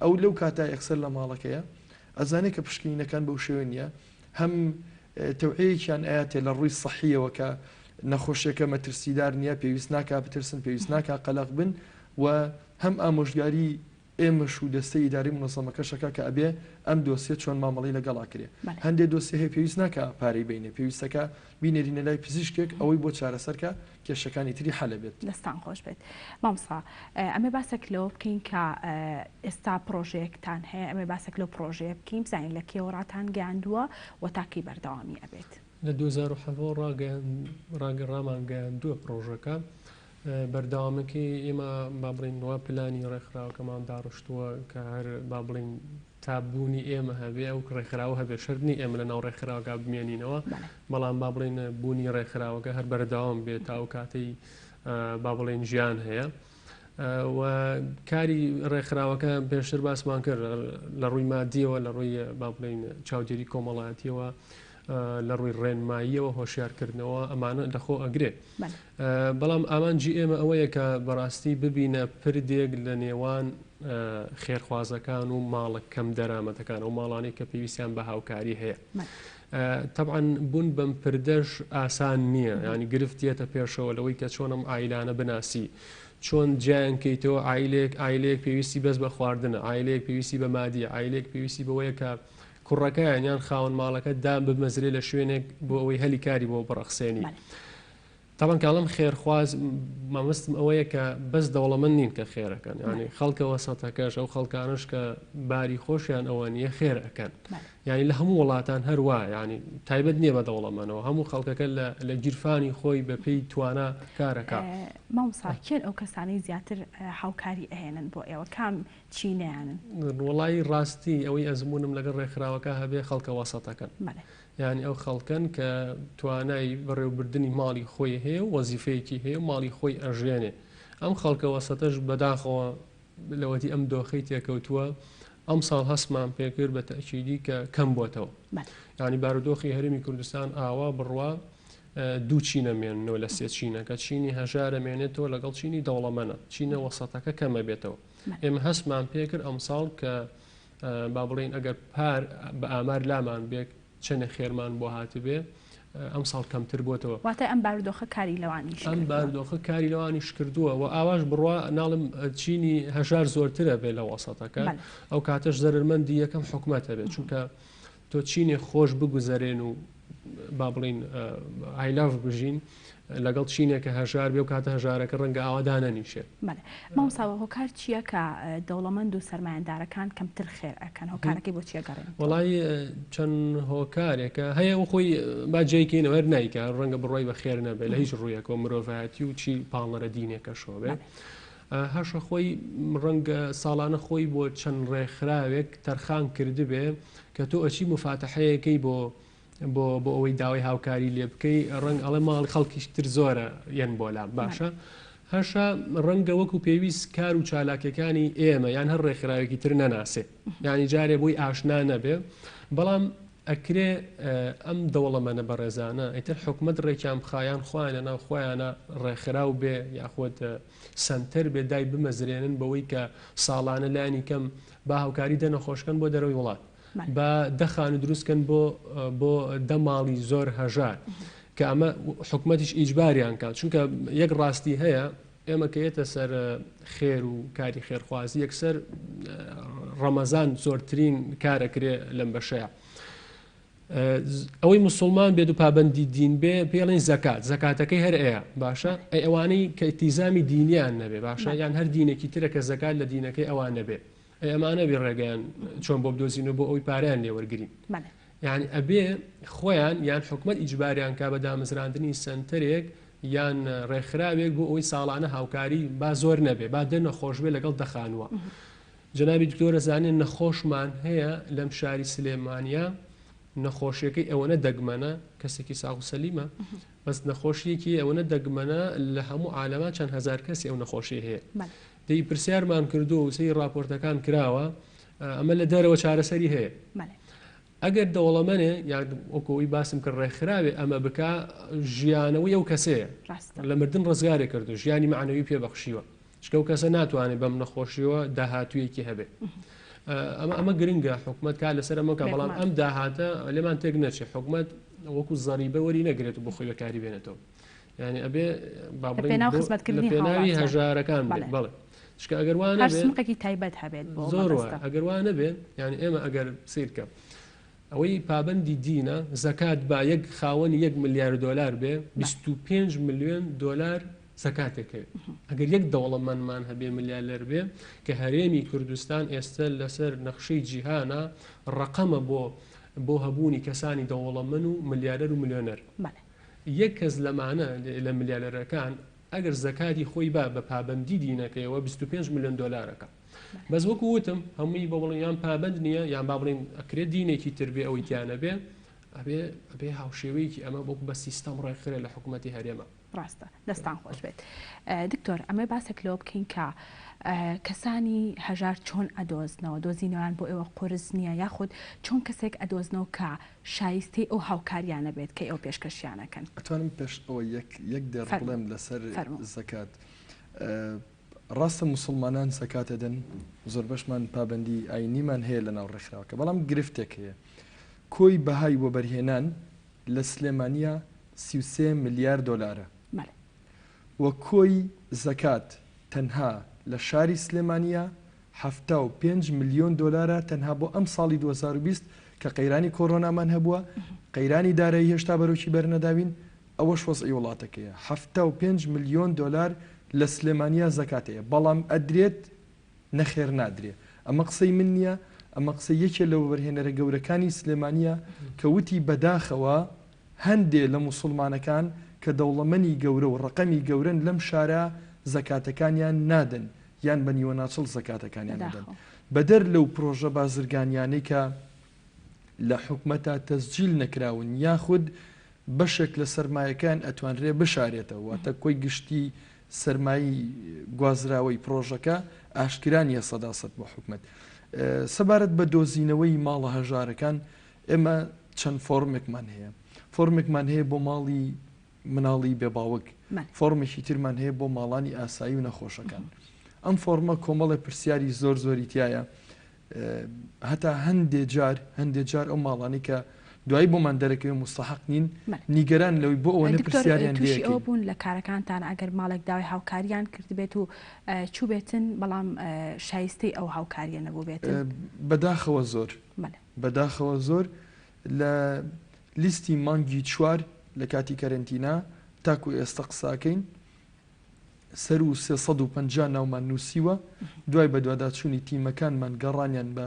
ئەو لەو کاتا یەکسەر لە ماڵەکەیە ئەزانێ کە پشکنینەکان بەو شێوە نییە هەم تەوعەیەکیان ئەیاتێ لە ڕووی سەحیەوە کە نەخۆشیەکە مەترسیدار نییە پێویست ناکا بترسن پێویست ناکا قەلەق بن و هەم ئامۆژگاری ئێمەش و دەستەی ئیداری مونەزەمەکەش ئەکا کە ئەبێ ئەم دۆسیە چۆن مامەڵەی لەگەڵا کرێ. هەندێ دۆسیە هەیە پێویست ناکا پارەی بەینێ، پێویستەکا بینێرینە لای پزیشکێک ئەوەی بۆ چارەسەر کا کێشەکانی تری حەل ئەبێت. دەستان خۆش بێت مامۆستا ئەمێ باسێک لەوە بکەین کە ئێستا پڕۆژەیەکتان هەیە ئەمێ باسێک لەو پڕۆژەیە بکەین بزانین لە کێوە ڕاتان گەیاندووە و تا کەی بەردەوامی ئەبێت. لە 2017 ڕامانگەیاندووە پڕۆژەکە بەردەوامەکەی ئێمە با بڵێین وا پلانی ڕێکخراوەکەمان داڕشتووە کە هەر با بڵێین تا بوونی ئێمە هەبێ ئەو ڕێکخراوە هەبێ شەرت نییە ئێمە لەناو ڕێکخراوەکە بمێنینەوە بەڵام با بڵێین بوونی ڕێکخراوەکە هەر بەردەوام بێت تا ئەو کاتەی با بڵێین ژیان هەیە. و کاری ڕێکخراوەکە پێشتر باسمان کرد لە ڕووی مادیەوە لە ڕووی با بڵێین چاودێری کۆمەڵایەتیەوە لە ڕووی ڕێنماییەوە هۆشیارکردنەوە ئەمانە لەخۆ ئەگرێ بەڵام ئامانجی ئێمە ئەوەیە کە بەڕاستی ببینە پردێک لە نێوان خێرخوازەکان و ماڵە کەم دەرامەتەکان ئەو ماڵانەی کە پێویستیان بە هاوکاری هەیە. تەبعەن بوون بەم پردەش ئاسان نییە ینی گرفت دێتە پێشەوە لەوەی کە چۆن ئەم عایلانە بناسی چۆن جیایان کەیتەوە عایلێک عایلەیەک پێویستی بەس بە خواردنە عایلەیەک پێویستی بە مادیە عایلەیەک پێویستی بەوەیە کە کوڕەکەیان یان خاوەن ماڵەکە دام بمەزرێ لە شوێنێک بۆ ئەوەی هەلی کاری بۆ بڕەخسێنی. تەبعەن کە ئەڵێم خێرخواز مەبەستم ئەوەیە کە بەس دەوڵەمەند نین کە خێرەکەن یعنی خەڵکە وەسەتەکەش ئەو خەڵکانش کە باری خۆشیان ئەوە نییە خێر ئەکەن یعنی لە هەموو وڵاتان هەروە یعنی تایبەت نییە بە دەوڵەمەنەوە هەموو خەڵکەکە لە گیرفانی خۆی بە پێی توانا کارەکە. مامۆستا کێن ئەو کەسانەی زیاتر هاوکاری ئەهێنن بۆ ئێوە کام چینیانن؟ وەڵایی ڕاستی ئەوەی ئەزموونم لەگەڵ ڕێکخراوەکە هەبێ خەڵکە وەسەتەکەن. یانی ئەو خەڵکەن کە توانای بەڕێوەبردنی ماڵی خۆی هەیە و وەزیفەیەکی هەیە و ماڵی خۆی ئەژێنێ. ئەم خەڵکە وەسەتەش بەداخەوە لەوەتی ئەم دۆخەی تێکەوتووە ئەمساڵ هەستمان پێکرد بە تەئکیدی کە کەم بۆتەوە. یانی بارودۆخی هەرێمی کوردستان ئاوا بڕوا دوو چینە مێننەوە لە سێ چینەکە چینی هەژارە مێنێتەوە لەگەڵ چینی دەوڵەمەنە چینە وەسەتەکە کەمە بێتەوە ئێمە هەستمان پێکرد ئەمساڵ کە با بڵێین ئەگەر پار بە ئامار لامان بێ چەنێ خێرمان بۆ هاتبێ ئەمساڵ کەمتر بۆتەوە. واتە ئەم بارودۆخە کاری لەوانیش ئەم بارودۆخە کاری لەوانیش کردووە و ئاواش بڕوا ناڵم چینی هەژار زۆرترە بێ لە وەسەتەکە ئەو کاتەش زەرەرمەندی یەکەم حکومەتە بێت چونکە تۆ چینێ خۆش بگوزەرێن و با بڵین ئایلاف بژین لەگەڵ چینێک کە هەژار بێ و کاتە هەژارەکە ڕەنگە ئاوا دانەنیشێ. بەڵێ مامۆستا هۆکار چییە کە دەوڵەمەند و سەرمایەدارەکان کەمتر خێر ئەکەن هۆکارەکەی بۆ چیە گەڕێنیتەوە؟ وەڵای چەند هۆکارێکە هەیە و خۆی با جێی کەینەوە هەر نایکا ڕەنگە بڕوای بە خێر نەبێ لە هیچ ڕوویەکەوە مرۆڤایەتی و چی پاڵنەرە دینێکەشەوە بێ هەشە خۆی ڕەنگە ساڵانە خۆی بۆ چەند ڕێکخراوێک تەرخان کردبێ کە تۆ ئەچی مفاتەحەیەکەی بۆ بۆ بۆ ئەوەی داوای هاوکاری لێ بکەی ڕەنگ ئەڵێ ماڵی خەڵکیش تر زۆرە یەن بۆ لام باشە هەشە ڕەنگە وەکو پێویست کار و چالاکیەکانی ئێمە یان هەر ڕێکخراوێکی تر نەناسێ یانی جارێ بۆی ئاشنا نەبێ بەڵام ئەکرێ ئەم دەوڵەمەنە بەڕێزانە ئیتر حکومت ڕێکیان بخایان خۆیان لە ناو خۆیانە ڕێکخراو بێ یاخود سەنتەر بێ دای بمەزرێنن بەوەی کە ساڵانە لانی کەم با هاوکاری دە نەخۆشکەن بۆ دەرەوەی وڵات با دە خانوو دروست کەن بۆ بۆ دە ماڵی زۆر هەژار کە ئەمە حکومەتیش ئیجباریان کات چونکە یەک ڕاستی هەیە ئێمە کە یەتە سەر خێر و کاری خێرخوازی یەکسەر ڕەمەزان زۆرترین کارەکرێ لەم بەشەیە ئەوەی مسلمان بێت و پابندی دین بێ پێڵین زەکات زەکاتەکەی هەر ئەیە باشە ئەی ئەوانەی کە ئیتیزامی دینیان نەبێ باشە یان هەر دینێکی ترە کە زەکات لە دینەکەی ئەوان نەبێ ئەی ئەمانە بێ ڕێگەیان چۆن بۆ بدۆزینەوە بۆ ئەوی پارەیان لێ وەرگرین یعنی ئەبێ خۆیان یان حکومت ئیجباریان کا بە دامەزراندنی سەنتەرێک یان ڕێکخراوێک بۆ ئەوەی ساڵانە هاوکاری با زۆر نەبێ با دە نەخۆش بێ لەگەڵ دەخانووە جەنابی دکتۆرە زانێن نەخۆشمان هەیە لەم شاری سلێمانە نەخۆشیەکەی ئەوەنە دەگمەنە کەسێکی ساغ و سەلیمە بەس نەخۆشیەکی ئەوەنە دەگمەنە لە هەموو عالەما چەند هەزار کەسی ئەو نەخۆشی هەیە دەی پرسیارمان کردووە و سەیری ڕاپۆرتەکان کراوە ئەمە لە دەرەوە چارەسەری هەیە ئەگەر دەوڵەمەنێ یان وەکەوەی باسم کرد ڕێکخراوێ ئەمە بکە ژیانەوەی ئەو کەسەیە لە مردن ڕزگارێ کردو ژیانی معنەوی پێبەخشیوە چکە و کەسە ناتوانێت بەم نەخۆشیەوە داهاتوویەکی هەبێ ئەمە ئەمە گرنگە حکومت کار لەسەر ئەمەکە بەڵام ئەم داهاتە لێمان تێک نەچێت حکومت وەکو زەریبە وەری نەگرێت و بۆ خۆی بەکاری بێنێتەوە یانی ئەبێ با بڵێین لە پێناو خزمەتکردنی لە پێناوی هاوڵاتیان. هەژارەکان بێت بەڵێ. بەڵێ چونکە ئەگەر وا هەر نەبێ سنوقێکی تایبەت هەبێت بۆ زۆر وایە مەبەستە. ئەگەر وا نەبێ یانی ئێمە ئەگەر سەیر کە ئەوەی پابەندی دینە زەکات با یەک خاوەنی یەک ملیار دۆلار بێ 25 ملیۆن دۆلار زەکاتێک هەیە ئەگەر یەک دەوڵەمەندمان هەبێ ملیالەر بێ کە هەرێمی کوردستان ئێستا لەسەر نەخشەی جیهانە ڕەقەمە بۆ بۆ هەبوونی کەسانی دەوڵەمەن و ملیارەر و ملیۆنەر بەڵێ. یەک کەس لەمانە لە ملیالەرەکان ئەگەر زەکاتی خۆی با بە پابەندی دینەکەیەوە 25 ملیۆن دۆلارەکە بەس وەکو وتم هەمووی بۆ بڵێن یان پابەند نییە یان با بڵێن ئەکرێت دینێکی تر بێ ئەوەی تیا نەبێ ئەبێ ئەبێ هاوشێوەیەکی ئەمە وەکو بە سیستەم ڕێکخرێ لە حکوومەتی هەرێمە. ڕاستە دەستان خۆش بێت دکتۆر ئەمە باسێک لەوە بکەین کە کەسانی هەژار چۆن ئەدۆزنەوە دۆزینەوەیان بۆ ئێوە قورس نییە یاخود چۆن کەسێک ئەدۆزنەوە کە شایستەی ئەو هاوکاریانە بێت کە ئێوە پێشکەشیانەکەن؟ ئەتوانم پێش ئەوە یەک یەک دێڕ بڵێم لەسەر زەکات. ڕاستە موسڵمانان زەکات ئەدەن، زۆربەشمان پابەندی ئاینیمان هەیە لەناو ڕێکخراوەکە، بەڵام گرفتێک هەیە. کۆی بەهای وەبەرهێنان لە سلێمانییە 33 ملیار دۆلارە و کۆی زەکات تەنها لە شاری سلێمانییە 75 ملیۆن دۆلارە تەنها بۆ ئەم ساڵی 2020 کە قەیرانی کۆرۆنامان هەبووە، قەیرانی دارایی هێشتا بەرۆکی بەرنەداوین، ئەوەش وەزعی وڵاتەکەیە 75 ملیۆن دۆلار لە سلێمانیا زەکات هەیە بەڵام ئەدرێت نەخێر نادرێ ئەمە قسەی من نیە ئەمە قسەی یەکێ لە وەبەرهێنەرە گەورەکانی سلێمانیە کە وتی بەداخەوە هەندێ لە موسوڵمانەکان کە دەوڵەمەنی گەورە و ڕەقەمی گەورەن لەم شارە زەکاتەکانیان نادەن یان بە نیوەناچڵ زەکاتەکانیان ئەدەن بەدەر لەو پرۆژە بازرگانیانەی کە لە حکومەتا تەسجیل نەکراون یاخود بەشێک لە سەرمایەکەیان ئەتوانرێ بشارێتەوە، واتە کۆی گشتی سەرمایەی گوازراوەی پڕۆژەکە ئاشکرا نییە سەداسەد بۆ حکومەت. سەبارەت بە دۆزینەوەی ماڵە هەژارەکان، ئێمە چەند فۆڕمێکمان هەیە. فۆڕمێکمان هەیە بۆ ماڵی مناڵی بێ باوک، فۆڕمێکی ترمان هەیە بۆ ماڵانی ئاسایی و نەخۆشەکان. ئەم فۆڕمە کۆمەڵێ پرسیاری زۆر زۆری تیایە هەتا هەندێ جار هەندێ جار ئەو ماڵانەی کە دوایی بۆمان دەرەکەوێ موستەحەق نین نیگەران لەوەی بۆ ئەوەنە دکتۆر پرسیاریان لێ تووشی ئەوە ئەکەین. بوون لە کارەکانتان ئەگەر ماڵێک داوای هاوکاریان کردبێت و چووبێتن بەڵام شایستەی ئەو هاوکاریە نەبووبێتن؟ بەداخەوە زۆر بەلێ. بەداخەوە زۆر لە لیستی مانگی چوار لە کاتی کەرەنتینا تاکو ئێستە قسەکەین سەروو 350 ناومان نووسیوە، دوای بەدواداچوونی تیمەکانمان گەڕانیان بە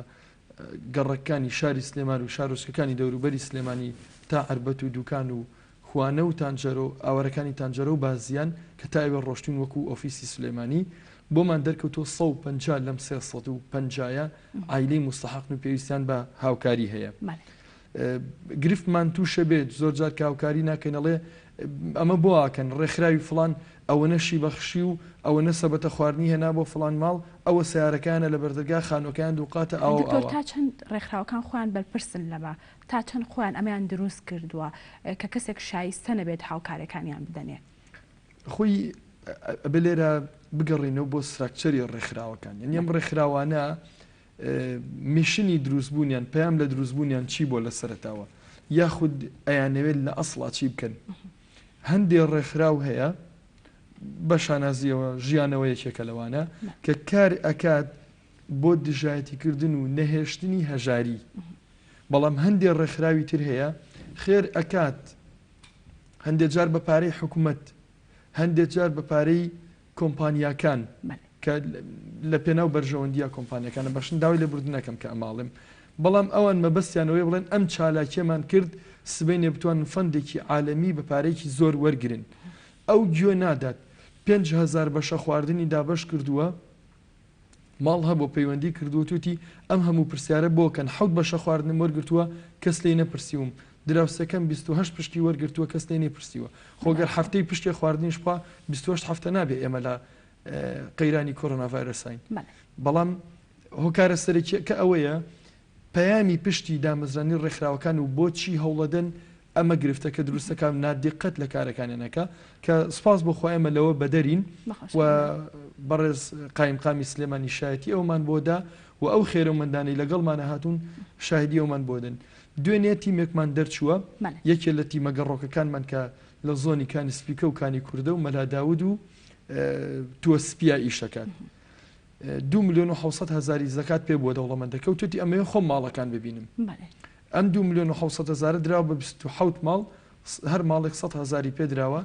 گەڕەکانی شاری سلێمان و شارۆچکەکانی دەوروبەری سلێمانی تا عەربەت و دوکان و خوانە و تانجەرۆ ئاوارەکانی تانجەرۆ و بازیان کە تا ئەوێ ڕۆشتوین وەکو ئۆفیسی سلێمانی بۆمان دەرکەوتووە 150 لەم 350 یە عایلەی موستەحەقن و پێویستیان بە هاوکاری هەیە. گرفتمان تووشە بێت زۆر جار کە هاوکاری ناکەین ئەڵێ ئەمە بۆ ئاکەن ڕێکخراوی فڵان ئەوەنە شی بەخشی و ئەوەنە سەبەتە خواردنی هێنا بۆ فڵان ماڵ ئەوە سەیارەکەیانە لە بەردەرگا خانوەکەیان دووقاتە ئاوا و دکتۆر ئاوا. تا چەند ڕێکخراوەکان خۆیان بەرپرسن لەمە؟ تا چەند خۆیان ئەمەیان دروست کردووە کە کەسێک شایستە نەبێت هاوکارەکانیان بدەنێ؟ خۆی ئەبێ لێرە بگەڕێینەوە بۆ ستراکچەری ڕێکخراوەکان یانی ئەم ڕێکخراوانە mission ی دروستبوونیان، پەیام لە دروستبوونیان چی بووە لە سەرەتاوە؟ یاخود ئەیانەوێت لە ئەسڵا چی بکەن؟ هەندێ ڕێکخراو هەیە، بە شانازییەوە ژیانەوە یەکێکە لەوانە، کە کار ئەکات بۆ دژایەتیکردن و نەهێشتنی هەژاری. بەڵام هەندێ ڕێکخراوی تر هەیە خێر ئەکات، هەندێ جار بە پارەی حکومەت، هەندێ جار بە پارەی کۆمپانیاکان کە لە پێناو بەرژەوەندیە کۆمپانیەکانە بەخشن داوای لێبوردن ئەکەم کە ئەمە ئەڵێم بەڵام ئەوان مەبەستیان ئەوەیە بڵێن ئەم چالاکیەمان کرد سبەینێ بتوانن فەندێکی عالەمی بە پارەیەکی زۆر وەرگرن ئەو گوێ نادات 5000 بەشە خواردنی دابەش کردووە ماڵ هەبوو پەیوەندی کردووە توتی ئەم هەموو پرسیارە بۆ کەن حەوت بەشە خواردنم وەرگرتووە کەس لێی نەپرسیوم دراوسێکەم 28 پشکی وەرگرتووە کەس لێی نەیپرسیوە خۆ گەر هەفتەی پشکێ خواردنیش بخوا 28 هەفتە نابێ ئێمە لە قەیرانی کۆرۆنا ڤایرۆساین بەڵام هۆکارە سەرەکیەکە ئەوەیە پەیامی پشتی دامەزرانی ڕێکخراوەکان و بۆچی هەوڵەدەن ئەمە گرفتەکە دروستەکە نادیقەت لە کارەکانیان ئەکا کە سوپاس بۆ خوا ئێمە لەوە بەدەرین و بەڕێز قایمقامی سلێمانی شایەتی ئەومان بۆ دا و ئەو خێرەومەندانەی لەگەڵمانە هاتوون شاهدی ئەومان بۆ دەن. دوێنێ تیمێکمان دەرچووە، یەکێ لە تیمە گەڕۆکەکانمان کە لە زۆنی کانی سپیکە و کانی کوردە و مەلا داود و تووە سپیە ئیشەکات. دوو ملیۆن و حەوسەد هەزاری زەکات پێ بووە دەوڵەمەندەکە و توتی ئەمەوێ خۆم ماڵەکان ببینم. ئەم دوو ملیۆن و حەوسەد هەزارە دراوە بە 27 ماڵ، هەر ماڵێک 100 هەزاری پێ دراوە.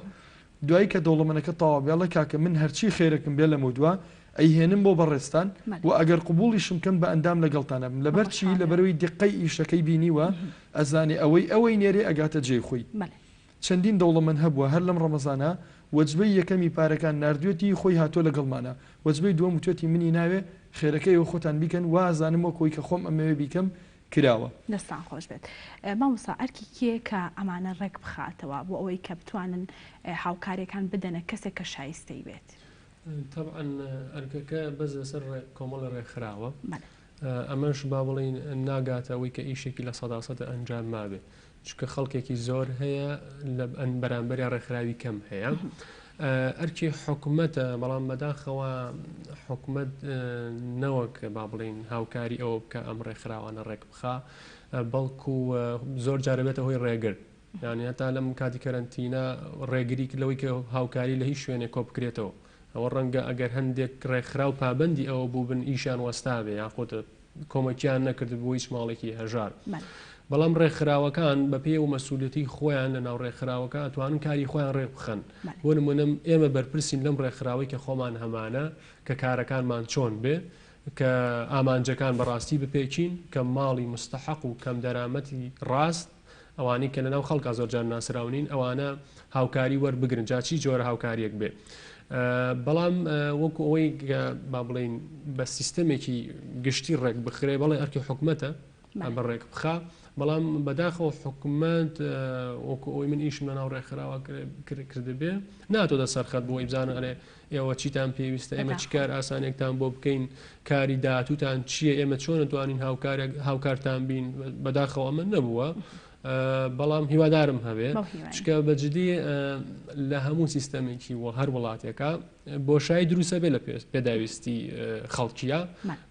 دوایی کە دەوڵەمەنەکە تەواو بێ ئەڵێ کاکە من هەرچی خێرێکم بێ لەمەودوا ئەیهێنم بۆ بەڕێزتان و ئەگەر قبوڵیشم کەن بە ئەندام لەگەڵتان ئەبم. لەبەر چی؟ لەبەرئەوەی دیققەی ئیشەکەی بینیوە ئەزانێ ئەوەی ئەوەی نێرێ ئەگاتە جێی خۆی. چەندین دەوڵەمەند هەبووە هەر لەم ڕەمەزانە وەجبەی یەکەمی پارەکان ناردوێتی خۆی هاتووە لەگەڵمانا وەجبەی دووەم وتوێتی منی ناوێ خێرەکە ئێوە خۆتان بیکەن وازانم وەک ئەوەی کە خۆم ئەمەوێ بیکەم. کراوە. دەستتان خۆش بێت مامۆستا ئەرکی کێیە کە ئەمانە ڕێک بخاتەوە بۆ ئەوەی کە بتوانن هاوکاریەکان بدەنە کەسێک کە شایستەی بێت؟ تەبعەن ئەرکەکە بەس لەسەر کۆمەڵی ڕێکخراوە ئەمەش با بڵێین ناگاتە ئەوەی کە ئیشێکی 100% ئەنجام مابێ چونکە خەڵکێکی زۆر هەیە لە بەرامبەریا ڕێکخراوی کەم هەیە ئەرکی حکومەتە بەڵام بەداخەوە حکومەت نەوەک با بڵین هاوکاری ئەوە بکە ئەم ڕێکخراوانە ڕێک بخا بەڵکو زۆر جارە بێتە هۆی ڕێگر یعنی هەتا لەم کاتی کەرەنتینە ڕێگری لەوەی کە هاوکاری لە هیچ شوێنێک کۆ بکرێتەوە ئەوە ڕەنگە ئەگەر هەندێک ڕێکخراو پابەندی ئەوە بووبن ئیشیان وەستابێ یاخود کۆمەکیان نەکرد بۆ هیچ ماڵێکی هەژار. بەڵام ڕێکخراوەکان بەپێی ئەو مەسولیەتی خۆیان لە ناو ڕێکخراوەکە ئەتوانن کاری خۆیان ڕێک بخەن. بۆ نمونە ئێمە بەرپرسین لەم ڕێکخراوەی کە خۆمان هەمانە کە کارەکانمان چۆن بێ، کە ئامانجەکان بەڕاستی بپێکین، کە ماڵی مستەحەق و کەمدەرامەتی ڕاست ئەوانەی کە لەناو خەڵکا زۆر جار ناسراو نین ئەوانە هاوکاری وەربگرن جا چی جۆرە هاوکاریەک بێ بەڵام وەکو ئەوەی با بڵین بە سیستەمێکی گشتی ڕێک بخرێ بەڵێ ئەرکی حکومەتە بە ڕێک بخا بەڵام بەداخەوە حکومەت وەکو ئەوەی من ئیشم لەناو ڕێکخراوە کردبێ ناتۆ سەرخەت بۆ ئیبزانە ئەرێ ئێوە چیتان پێویستە، ئێمە چ کار ئاسانیەکتان بۆ بکەین، کاری داهاتووتان چییە، ئێمە چۆن ئەتوانین هاوکارێک هاوکارتان بین، بەداخەوە ئەمە نەبووە، بەڵام هیوادارم هەبێ، چونکە بە جدی لە هەموو سیستەمێکی و هەر وڵاتێکە بۆشایی دروستە بێ لە پێداویستی خەڵکیە،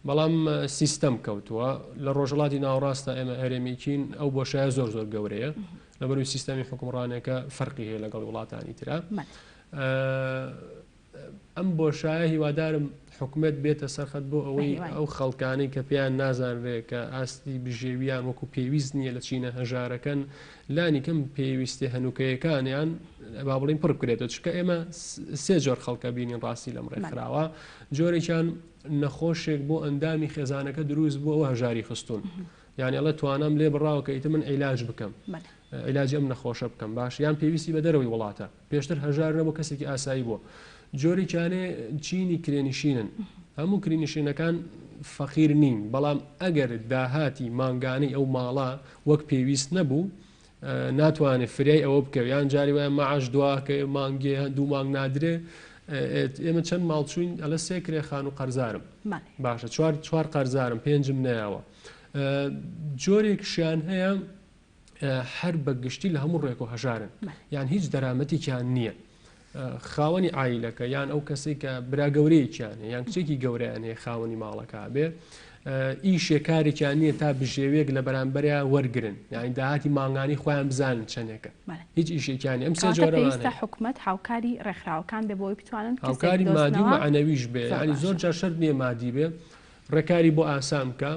بەڵام سیستەم کەوتووە لە ڕۆژهەڵاتی ناوەڕاستە ئێمە هەرێمێکین ئەو بۆشایە زۆر زۆر گەورەیە لەبەروی سیستەمی حکومڕانێکە فەرقی هەیە لەگەڵ وڵاتانی ترە. ئەم بۆشایە هیوادارم حکومەت بێتە سەرخەت بۆ ئەوەی ئەو خەڵکانەی کە پێیان نازانرێ کە ئاستی بژێویان وەکو پێویست نییە لە چینە هەژارەکەن لانی کەم پێویستی هەنووکەیەکانیان با بڵین پڕ بکرێتەوە چونکە ئێمە سێ جۆر خەڵکە بینین ڕاستی لەم ڕێکخراوە جۆرێکیان نەخۆشێک بۆ ئەندامی خێزانەکە دروست بووە و هەژاری خستون یانی ئەڵێ توانام لێ بڕاوە کە ئیتر من عیلاج بکەم عیلاجی ئەم نەخۆشە بکەم باش یان پێویستی بە دەرەوەی وڵاتە پێشتر هەژار نەبوو کەسێکی ئاسایی بووە جۆرێکیانێ چینی کرێنشینن هەموو کرینشینەکان فەقیر نین بەڵام ئەگەر داهاتی مانگانەی ئەو ماڵە وەک پێویست نەبوو ناتوانێت فریای ئەوە بکەوێت یان جاری وایە معاش دواکە مانگێ دوو مانگ نادرێ ئێمە چەند ماڵ چوین ئەلە سێ کرێ خان و قەرزارم باشە چوار چوار قەرزارم پێنجم نایەوە جۆرێکشیان هەیە هەر بە گشتی لە هەموو ڕێک و هەژارن یان هیچ دەرامەتێکیان نییە خاوەنی عایلەکە یان ئەو کەسێک کە برا گەورەیەکیان یان کچێکی گەوریان هەیە خاوەنی ماڵەکە بێ ئیشێ کارێکیان نییە تا بژێوێک لە بەرامبەریا وەرگن یانی داهاتی مانگانی خۆیان بزانن چەندێکە هیچ ئیشێکیان ئەم سێ جۆرە حکومەت هاوکاری ڕێکخراوەکان بێ بۆی بتوانن هاوکاری مادی و مەعنەویش بێ ینی زۆر جار شەرت نییە مادی بێ ڕێکاری بۆ ئاسان بکە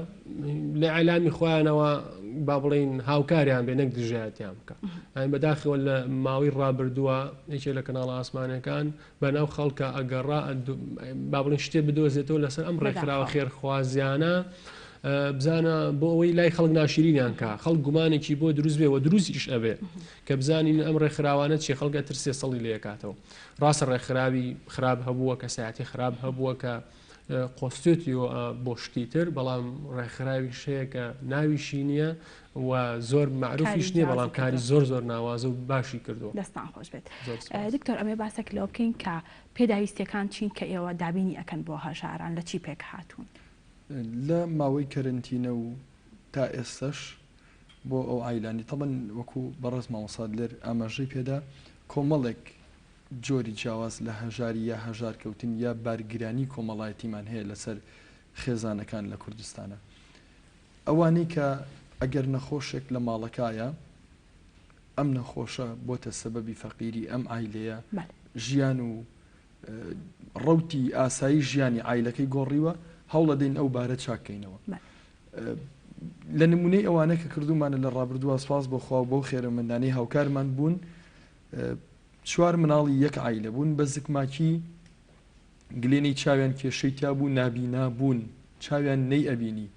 لە ئیعلامی خۆیانەوە با بڵین هاوکاریان بێ نەک دژایەتیان بکە ئەین بەداخەوە لە ماوەی ڕابردووە یەکێ لە کەناڵە ئاسمانەکان بەناو خەڵکە ئەگەڕا با بڵین شتێ بدۆزێتەوە لەسەر ئەم ڕێکخراوە خێرخوازیانە بزانە بۆ ئەوەی لای خەڵک ناشرینیان کا خەڵک گومانێکی بۆ دروست بێ و دروستیش ئەبێ کە بزانین ئەم ڕێکخراوانە چی خەڵکە ترسێ سەڵی لێکاتەوە ڕاستە ڕێکخراوی خراپ هەبووە کەسایەتی خراپ هەبووە کە قۆستێتیەوە بۆ شتی تر بەڵام ڕێکخراویش هەیە کە ناویشی نییە و زۆر مەعروفیش نییە بەڵام کاری زۆر زۆر ناوازە و باشی کردووە. دەستان خۆش بێت دکتۆر ئەمێ باسێک لەوە بکەین کە پێداویستیەکان چین کە ئێوە دابینی ئەکەن بۆ هەژاران لە چی پێک هاتوون؟ لە ماوەی کەرەنتینە و تا ئێستەش بۆ ئەو عایلانی تەبەن وەکو بەڕێز مامۆستا دلێر ئاماژەی پێدا کۆمەڵێک جۆری جیاواز لە هەژاری یا هەژارکەوتن یا بارگرانی کۆمەڵایەتیمان هەیە لەسەر خێزانەکان لە کوردستانا. ئەوانەی کە ئەگەر نەخۆشێک لە ماڵەکایە ئەم نەخۆشە بۆتە سەبەبی فەقیری ئەم عایلەیە ژیان و ڕەوتی ئاسایی ژیانی عایلەکەی گۆڕیوە هەوڵەدەین ئەو بارە چاک کەینەوە. لە نمونەی ئەوانە کە کردومانە لە ڕابردووە سپاس بۆ خوا و بەو خێرەمەندانەی هاوکارمان بوون چوار مناڵی یەک عایلە بوون بە زکماکی گلێنەی چاویان کێشەی تیا بوو نابینا بوون چاویان نەی ئەبینی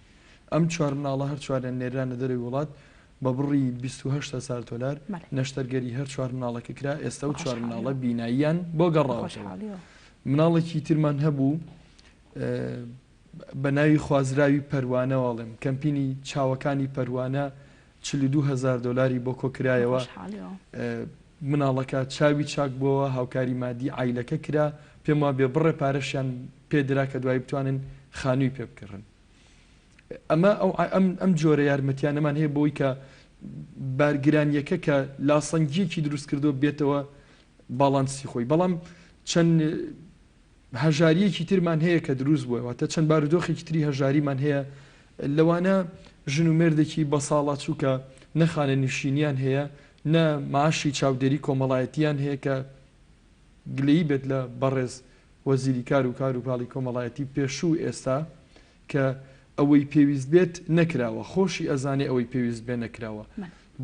ئەم چوار مناڵە هەر چواریان نێررانە دەرەوی وڵات بە بڕی 28 هەزار دۆلار نەشتەرگەری هەر چوار مناڵەکە کرا ئێستا و چوار مناڵە بیناییان بۆ گەڕاوەتەوە مناڵێکی ترمان هەبوو. بە ناوی خوازراوی پەروانەوە ئەڵێم کەمپینی چاوەکانی پەروانە 42 هەزار دۆلاری بۆ کۆکرایەوە مناڵەکە چاوی چاک بۆوە هاوکاری مادی عایلەکە کرا پێم وابێ بڕێ پارەشیان پێدرا کە دوایی بتوانن خانووی پێ بکڕن ئەمە ئەو ئەم ئەم جۆرە یارمەتیانەمان هەیە بۆی کە بارگرانیەکە کە لاسەنگیەکی دروست کردو بێتەوە باڵانسی خۆی بەڵام چەند هەژاریەکی ترمان هەیە کە دروست بووە واتە چەند بارودۆخێکی تری هەژاریمان هەیە لەوانە ژن و مێردێکی بەساڵاچوو کە نە خانەنشینیان هەیە نە معاشی چاودێری کۆمەڵایەتیان هەیە کە گلەیی بێت لە بەڕێز وەزیری کار و کاروباڵی کۆمەڵایەتی پێشوو و ئێستا کە ئەوەی پێویست بێت نەکراوە خۆشی ئەزانێ ئەوەی پێویست بێ نەکراوە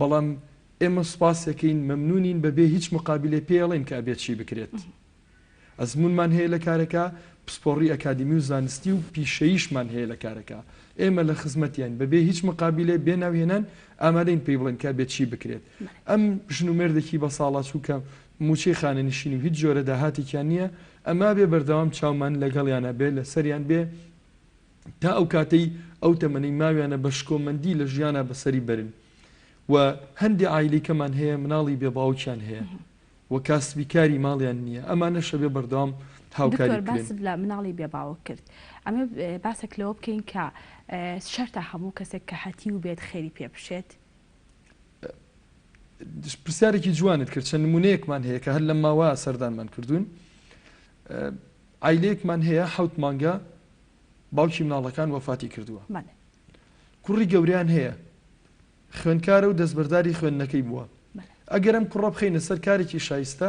بەڵام ئێمە سوپاسێکەین مەمنونین بەبێ هیچ مقابلێ پێڵێن کە ئەبێت چی بکرێت ئەزموونمان هەیە لە کارەکە، پسپۆڕی ئەکادیمی و زانستی و پیشەییشمان هەیە لە کارەکە. ئێمە لە خزمەتیاین، بەبێ هیچ مقابیلێ، بێ ناوهێنان، ئامادەین پێی بڵێین کە ئەبێت چی بکرێت. ئەم ژن و مێردێکی بەساڵاچوو کە مووچەی خانەنشینی و هیچ جۆرە داهاتێکیان نییە، ئەمە ئەبێ بەردەوام چاومان لەگەڵیانا بێ، لەسەریان بێ، تا ئەو کاتەی ئەو تەمەنەی ماویانە بە شکۆمەندی لە ژیانا بەسەری بەرن. و هەندێ عایلەی کەمان هەیە مناڵی بێ باوکیان هەیە. و کاسبی کاری ماڵیان نییە ئەمانەش ئەبێ بەردەوام هاوکاری دکتۆر بکرێن. باست لە مناڵی بێ باوک کرد ئەمە باسێک لەوە بکەین کە شەرتە هەموو کەسێک کە هەتیو بێت خێری پێ بشێت؟ پرسیارێکی جوانت کرد چەند نمونەیەکمان هەیە کە هەر لەم ماوە سەردانمان کردوون عایلەیەکمان هەیە حەوت مانگە باوکی مناڵەکان وەفاتی کردووە کوڕی گەوریان هەیە خوێندکارە و دەستبەرداری خوێندنەکەی بووە. ئەگەر ئەم کوڕە بخەینە سەر کارێکی شایستە،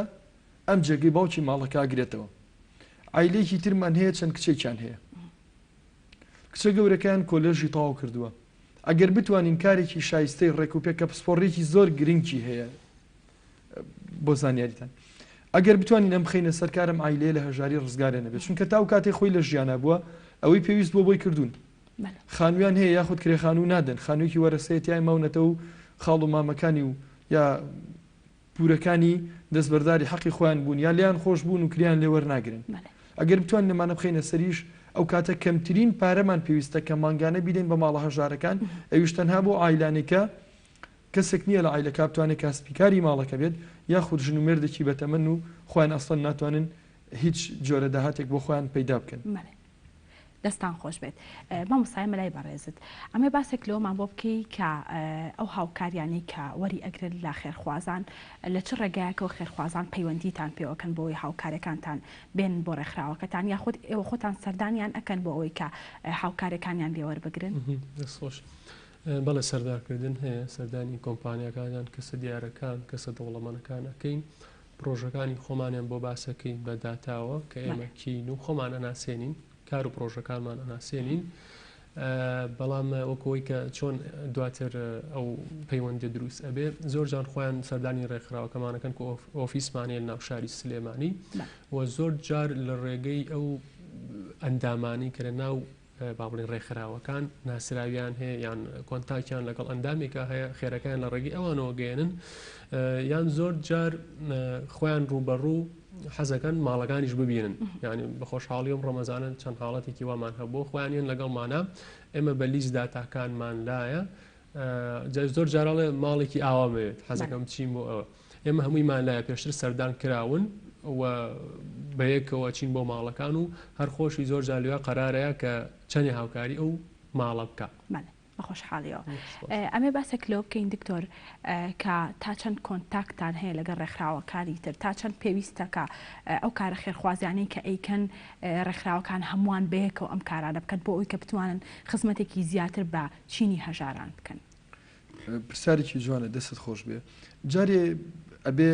ئەم جێگەی باوکی ماڵەکە ئەگرێتەوە. عایلەیەکی ترمان هەیە چەند کچێکیان هەیە. کچە گەورەکەیان کۆلێژی تەواو کردووە. ئەگەر بتوانین کارێکی شایستەی ڕێکوپێک کە پسپۆڕییەکی زۆر گرنگی هەیە بۆ زانیاریتان. ئەگەر بتوانین ئەم بخەینە سەر کار ئەم عایلەیە لە هەژاری ڕزگاریان ئەبێت. چونکە تا ئەو کاتەی خۆی لە ژیانا بووە ئەوەی پێویست بووە بۆی کردوون. خانوویان هەیە یاخود کرێ خانوو نادەن خانوویەکی وەرەسەیە تیای ماونەتەوە و خاڵ و مامەکانی و یا پورەکانی دەستبەرداری حەقی خۆیان بوون یا لێیان خۆش بوون و کرێیان لێ وەرناگرن ئەگەر بتوانین ئەمانە بخەینە سەریش ئەو کاتە کەمترین پارەمان پێویستە کە مانگانە بیدەین بە ماڵە هەژارەکان ئەویش تەنها بۆ عایلانەی کە کەسێک نییە لە عایلەکە بتوانێت کاسپیکاری ماڵەکە بێت یاخود ژن و مێردێکی بەتەمەن و خۆیان ئەسڵەن ناتوانن هیچ جۆرە داهاتێک بۆ خۆیان پەیدا بکەن. دەستان خۆش بێت مامۆستای مەلای بەڕێزت ئەمێ باسێک لەوەمان بۆ بکەی کە ئەو هاوکاریانەی کە وەری ئەگرن لە خێرخوازان لە چ ڕێگایەکەوە خێرخوازان پەیوەندیتان پێوەکەن بۆ ئەوەی هاوکارەکانتان بێن بۆ ڕێکخراوەکەتان یاخود ئێوە خۆتان سەردانیان ئەکەن بۆ ئەوەی کە هاوکارەکانیان لێوەربگرن؟ دەست خۆش. بەڵێ سەردارکردن هەیە سەردانی کۆمپانیاکانیان کەسە دیارەکان کەسە دەوڵەمەنەکان ئەکەین پڕۆژەکانی خۆمانیان بۆ باسەکەین بە داتاوە کە ئێمە کێین و خۆمان ئەناسێنین کار و پڕۆژەکانمان ئەناسێنین بەڵام وەکەوەی کە چۆن دواتر ئەو پەیوەندی دروست ئەبێ زۆر جار خۆیان سەردانی ڕێکخراوەکەمانەکەن کە ئۆفیسمانەیە ناو شاری سلێمانی و زۆر جار لە ڕێگەی ئەو ئەندامانی کە لە ناو با بڵێین ڕێکخراوەکان ناسراویان هەیە یان کۆنتاکیان لەگەڵ ئەندامێکا هەیە خێرەکەیان لە ڕێگەی ئەوانەوە گەیەنن یان زۆر جار خۆیان ڕووبەڕوو حەزەکەن ماڵەکانیش ببینن یعنی بە خۆشحاڵی ئەم ڕەمەزانە چەند حاڵەتێکی وامان هەبوو خۆیانیان لەگەڵمانە ئێمە بە لیست داتاکانمان لایە زۆر جاراڵێ ماڵێکی ئاوا مەوێت حەزەکەم چیم بۆ ئەوە ئێمە هەموویمان لایە پێشتر سەردان کراون و بەیەکەوە چین بۆ ماڵەکان و هەر خۆشی زۆر جار لەوێ قەرارەیە کە چەنێ هاوکاری ئەو ماڵە بکا. بەڵێ بە خۆشحاڵیەوە. ئەمێ باسێک لەوە بکەین دکتۆر کە تا چەند کۆنتاکتان هەیە لەگەڵ ڕێکخراوەکانی تر تا چەند پێویستە کە ئەو کارە خێرخوازیانەی کە ئەیکەن ڕێکخراوەکان هەمووان بەیەکەوە ئەم کارانە بکەن بۆ ئەوی کە بتوانن خزمەتێکی زیاتر بە چینی هەژاران بکەن. پرسیارێکی جوانە دەستت خۆش بێ جارێ ئەبێ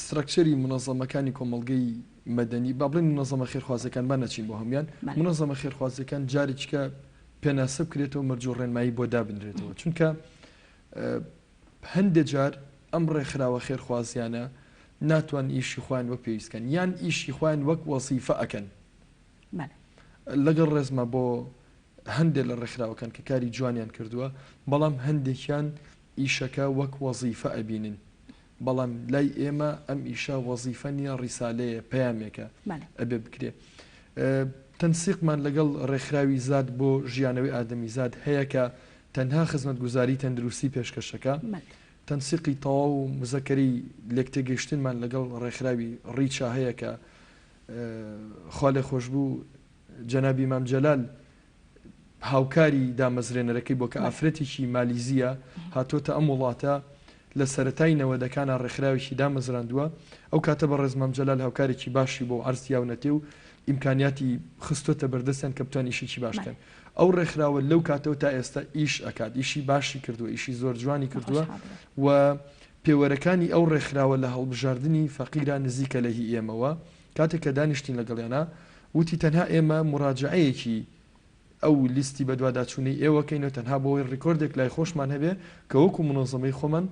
ستراکچەری منەزەمەکانی کۆمەڵگەی مەدەنی با بڵێن منەزەمە خێرخوازەکان با نەچین بۆ هەموان منەزەمە خێرخوازەکان جارێکیکە پێناسە بکرێتەوە مەرج و ڕێنمایی بۆ دابنرێتەوە چونکە هەندێک جار ئەم ڕێکخراوە خێرخوازیانە ناتوان ئیشی خۆیان وەک پێویستکەن یان ئیشی خۆیان وەک وەزیفە ئەکەن لەگەڵ ڕێزمە بۆ هەندێک لە ڕێکخراوەکان کە کاری جوانیان کردووە، بەڵام هەندێکیان ئیشەکە وەک وەزیفە ئەبینن، بەڵام لای ئێمە ئەم ئیشە وەزیفە نییە ڕیسالەیە، پەیامێکە ئەبێ بکرێ. تەنسیقمان لەگەڵ ڕێکخراوی زاد بۆ ژیانەوەی ئادەمیزاد هەیە کە تەنها خزمەتگوزاری تەندروستی پێشکەشەکا. تەنسیقی تەواو و مزەکەرەی لێکتێگەیشتنمان لەگەڵ ڕێکخراوی ڕیچا هەیە کە خوالێخۆشبوو جەنابی مام جەلال هاوکاری دامەزرێنەرەکەی بووە کە ئافرەتێکی مالیزییە هاتۆتە ئەم وڵاتە لە سەرەتای نەوەدەکانا ڕێکخراوێکی دامەزراندووە ئەو کاتە بەڕێز مام جەلال هاوکارێکی باشی بۆ عەرز یاونەتێ و ئیمکانیاتی خستۆتە بەردەستیان کە بتوان ئیشێکی باش بکەن ئەو ڕێکخراوە لەو کاتەوە تا ئێستا ئیش ئەکات ئیشی باشی کردووە ئیشی زۆر جوانی کردووە و پێوەرەکانی ئەو ڕێکخراوە لە هەڵبژاردنی فەقیرا نزیکە لە هی ئێمەوە کاتێک کە دانیشتین لەگەڵیانا وتی تەنها ئێمە موراجەعەیەکی ئەو لیستی بەدواداچوونەی ئێوە کەین و تەنها بۆ ئەوەی ڕیکۆردێک لای خۆشمان هەبێ کە وەکو مونەزەمەی خۆمان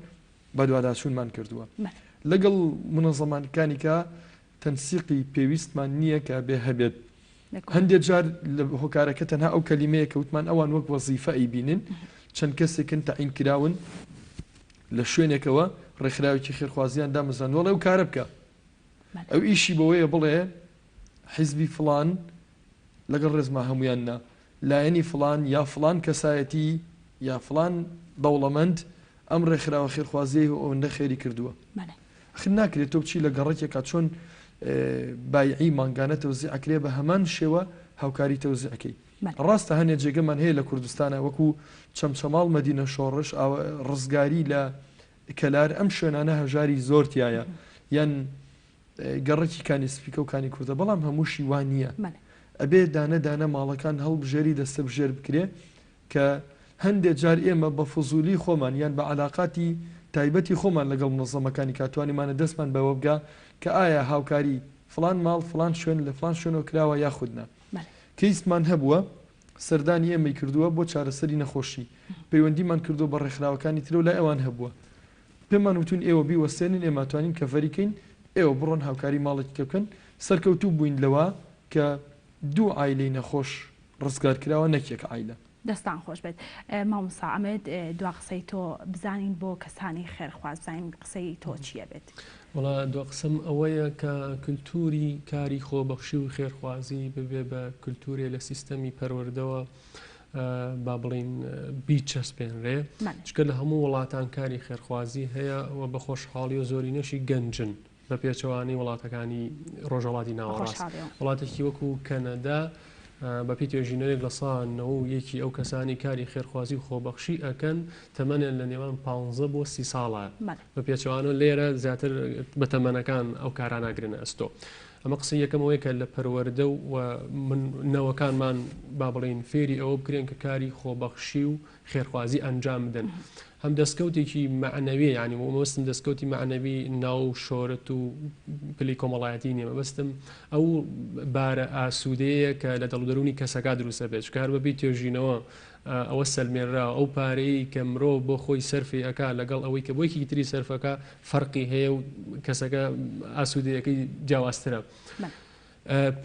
بەدواداچوونمان کردووە لەگەڵ مونەزەمانکانی کە تەنسیقی پێویستمان نییە کە بێ هەبێت هەندێک جار لە هۆکارەکە تەنها ئەو کەلیمەیە کە وتمان ئەوان وەک وەزیفە ئەیبینن چەند کەسێکن تەعین کراون لە شوێنێکەوە ڕێکخراوێکی خێرخوازیان دامەزراندووە ئەڵێ ئەو کارە بکە ئەو ئیشی بەوەیە بڵێ حیزبی فڵان لەگەڵ ڕێزما هەموویان نا لایەنی فڵان یا فڵان کەسایەتی یا فڵان دەوڵەمەند ئەم ڕێکخراوە خێرخوازیەی ئەوەندە خێری کردووە ئەخر ناکرێت تۆ بچی لە گەڕەکێکا چۆن بایعی مانگانە تەوزیع ئەکرێ بە هەمان شێوە هاوکاری تەوزیع ئەکەی ڕاستە هەنێ جێگەمان هەیە لە کوردستانە وەکو چەمچەماڵ مەدینە شۆڕش ڕزگاری لە کەلار ئەم شوێنانە هەژاری زۆر تیایە یان گەڕەکی کانی سپیکە و کانی کوردە بەڵام هەمووشی وا نییە ئەبێ دانە دانە ماڵەکان هەڵبژێری دەستە بژێر بکرێ کە هەندێ جار ئێمە بە فزولی خۆمان یان بە عەلاقاتی تایبەتی خۆمان لەگەڵ منەزەمەکانی کا توانیمانە دەستمان بەوە بگا کە ئایا هاوکاری فڵان ماڵ فڵان شوێن لە فڵان شوێنەوە کراوە یاخود نا کەیسمان هەبووە سەردانی ئێمەی کردووە بۆ چارەسەری نەخۆشی، پەیوەندیمان کردووە بە ڕێکخراوەکانی ترەوە لای ئەوان هەبووە. پێمان وتوون ئێوە بیوەستێنن ئێمە ئەتوانین کەڤەری کەین، ئێوە بڕۆن هاوکاری ماڵێکی کە بکەن، سەرکەوتوو بووین لەوە کە دوو عایلەی نەخۆش ڕزگار کراوە نەک یەک عایلە. دەستان خۆش بێت مامۆستا ئەمەوێت دوا قسەی تۆ بزانین بۆ کەسانی خێرخواز بزانین قسەی تۆ چیە بێت. وەڵا دوا قسەم ئەوەیە کە کلتوری کاری خۆبەخشی و خێرخوازی ببێ بە کلتورێ لە سیستەمی پەروەردەوە با بڵین بیچەسپێنرێ چکە لە هەموو وڵاتان کاری خێرخوازی هەیە و بە خۆشحاڵی و زۆرینەشی گەنجن بە پێچەوانەی وڵاتەکانی ڕۆژهەڵاتی ناوەڕاست. وڵاتێکی وەکو کەنەدا بەپێی توێژینەوەیەک لە سا 91 ئەو کەسانی کاری خێرخوازی و خۆبەخشی ئەکەن تەمەنیان لە نێوان 15 بۆ 30 ساڵە. بە پێچەوانەوە لێرە زیاتر بە تەمەنەکان ئەو کارانە ئەگرنە ئەستۆ. ئەمە قسەی یەکەم ئەوەیە کە لە پەروەردە و من نەوەکانمان با بڵێین فێری ئەوە بکرێن کە کاری خۆبەخشی و خێرخوازی ئەنجام بدەن هەم دەستکەوتێکی مەعنەویە یانی مەبەستم دەستکەوتی مەعنەوی ناو شۆرەت و پلی کۆمەڵایەتی نییە مەبەستم ئەو بارە ئاسوودەیە کە لە دڵ و دەروونی کەسەکە دروستە بێت چونکە هەر بەبی توێژینەوە ئەوە سەلمێنراوە ئەو پارەی کە مرۆڤ بۆ خۆی سەرفی ئەکا لەگەڵ ئەوەی کە بۆ یەکێکی تری سەرفەکە فەرقی هەیە و کەسەکە ئاسوودەیەکەی جیاوازترە.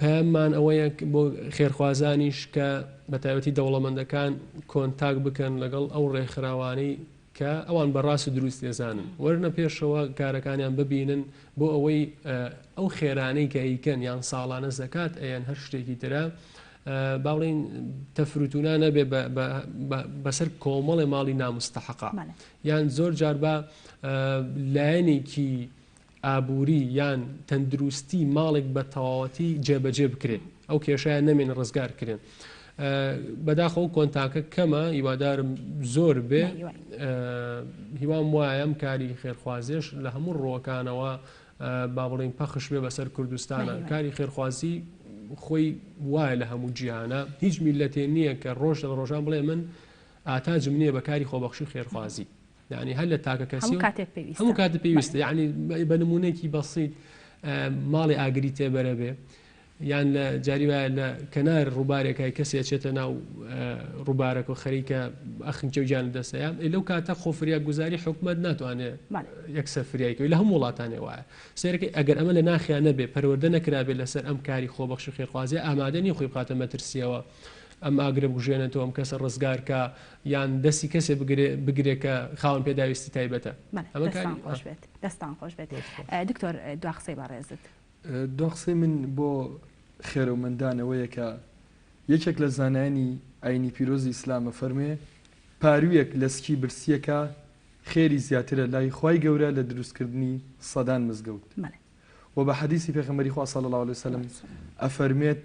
پەیاممان ئەوەیە بۆ خێرخوازانیش کە بە تایبەتی دەوڵەمەندەکان کۆنتاک بکەن لەگەڵ ئەو ڕێکخراوانەی کە ئەوان بە ڕاست و دروست دەزانن وەرنە پێشەوە کارەکانیان ببینن بۆ ئەوەی ئەو خێرانەی کە ئەیکەن یان ساڵانە زەکات ئەیەن هەر شتێکی ترە با بڵێین تەفروتونا نەبێ بەسەر کۆمەڵێ ماڵی نامستەحەقا یان زۆر جار بە لایەنێکی ئابووری یان تەندروستی ماڵێک بە تەواوەتی جێبەجێ بکرێت ئەو کێشەیان نەمێنێ ڕزگار کرێن بەداخەوە کۆنتاکە کەمە هیوادارم زۆر بێ هیوام وایە ئەم کاری خێرخوازیش لە هەموو ڕووەکانەوە با بڵین پەخش بێ بەسەر کوردستانە کاری خێرخوازی خۆی وایە لە هەموو جیهانە هیچ میلەتێ نییە کە ڕۆژ لە ڕۆژان بڵێ من ئاتاجم نییە بە کاری خۆبەخشی خێرخوازی یعنی هەر لە تاکە کەسی هەموو کاتێک پێویستە هەموو کاتێک پێویستە یعنی بە نمونەیەکی بەسیت ماڵی ئاگری تێبەرە بێ یان لە جاری وایە لە کەنار ڕووبارێکای کەسێ ئەچێتە ناو ڕووبارەکە و خەریکە ئەخنکێ و گیان لەدەستەیە لەو کاتە خۆ فریاگوزاری حکومەت ناتوانێ یەکسەر فریای کەوێ لە هەموو وڵاتانێ وایە سەیرەکەی ئەگەر ئەمە لە ناخیان نەبێ پەروەردە نەکرابێ لەسەر ئەم کاری خۆبەخش و خێرخوازیە ئامادە نیە خۆی بخاتە مەترسیەوە ئەم ئاگرە بکوژێنێتەوە ئەم کەسە ڕزگار کا یان دەستی کەسێ بگرێ بگرێ کە خاوەن پێداویستی تایبەتە ئەمە دەستان خۆش بێت دەستان خۆش بێت دکتۆر دوا قسەی بەڕێزت. دوا قسەی من بۆ خێرەومەندان ئەوەیە کە. یەکێک لە زانایانی ئاینی پیرۆزی ئیسلام ئەفەرموێ، پارویەک لە سکی برسیەکا خێری زیاترە لای خوای گەورە لە دروستکردنی سەدان مزگەوت. وە بە حەدیسی پێغەمبەری خوا صلی اللە علیە وسلم ئەفەرموێت،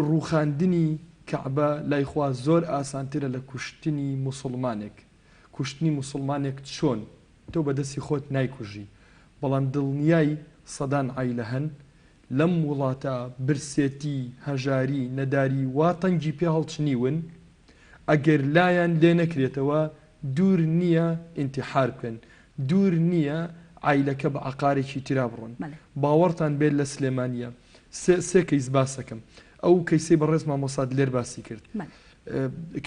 ڕووخاندنی کەعبە لای خوا زۆر ئاسانترە لە کوشتنی موسوڵمانێک. کوشتنی موسوڵمانێک چۆن؟ تۆ بە دەستی خۆت نایکوژی، بەڵام دڵنیای سەدان عایلە هەن لەم وڵاتە برسێتی، هەژاری، نەداری وا تەنگی پێ هەڵچنیون، ئەگەر لایان لێ نەکرێتەوە دوور نییە ئینتیحار بکەن، دوور نییە عایلەکە بە عەقارێکی ترا بڕۆن. باوەڕتان بێت لە سلێمانییە سێ سێ کەیس باسەکەم. ئەو کەیسەی بەڕێز مامۆستا دلێر باسی کرد.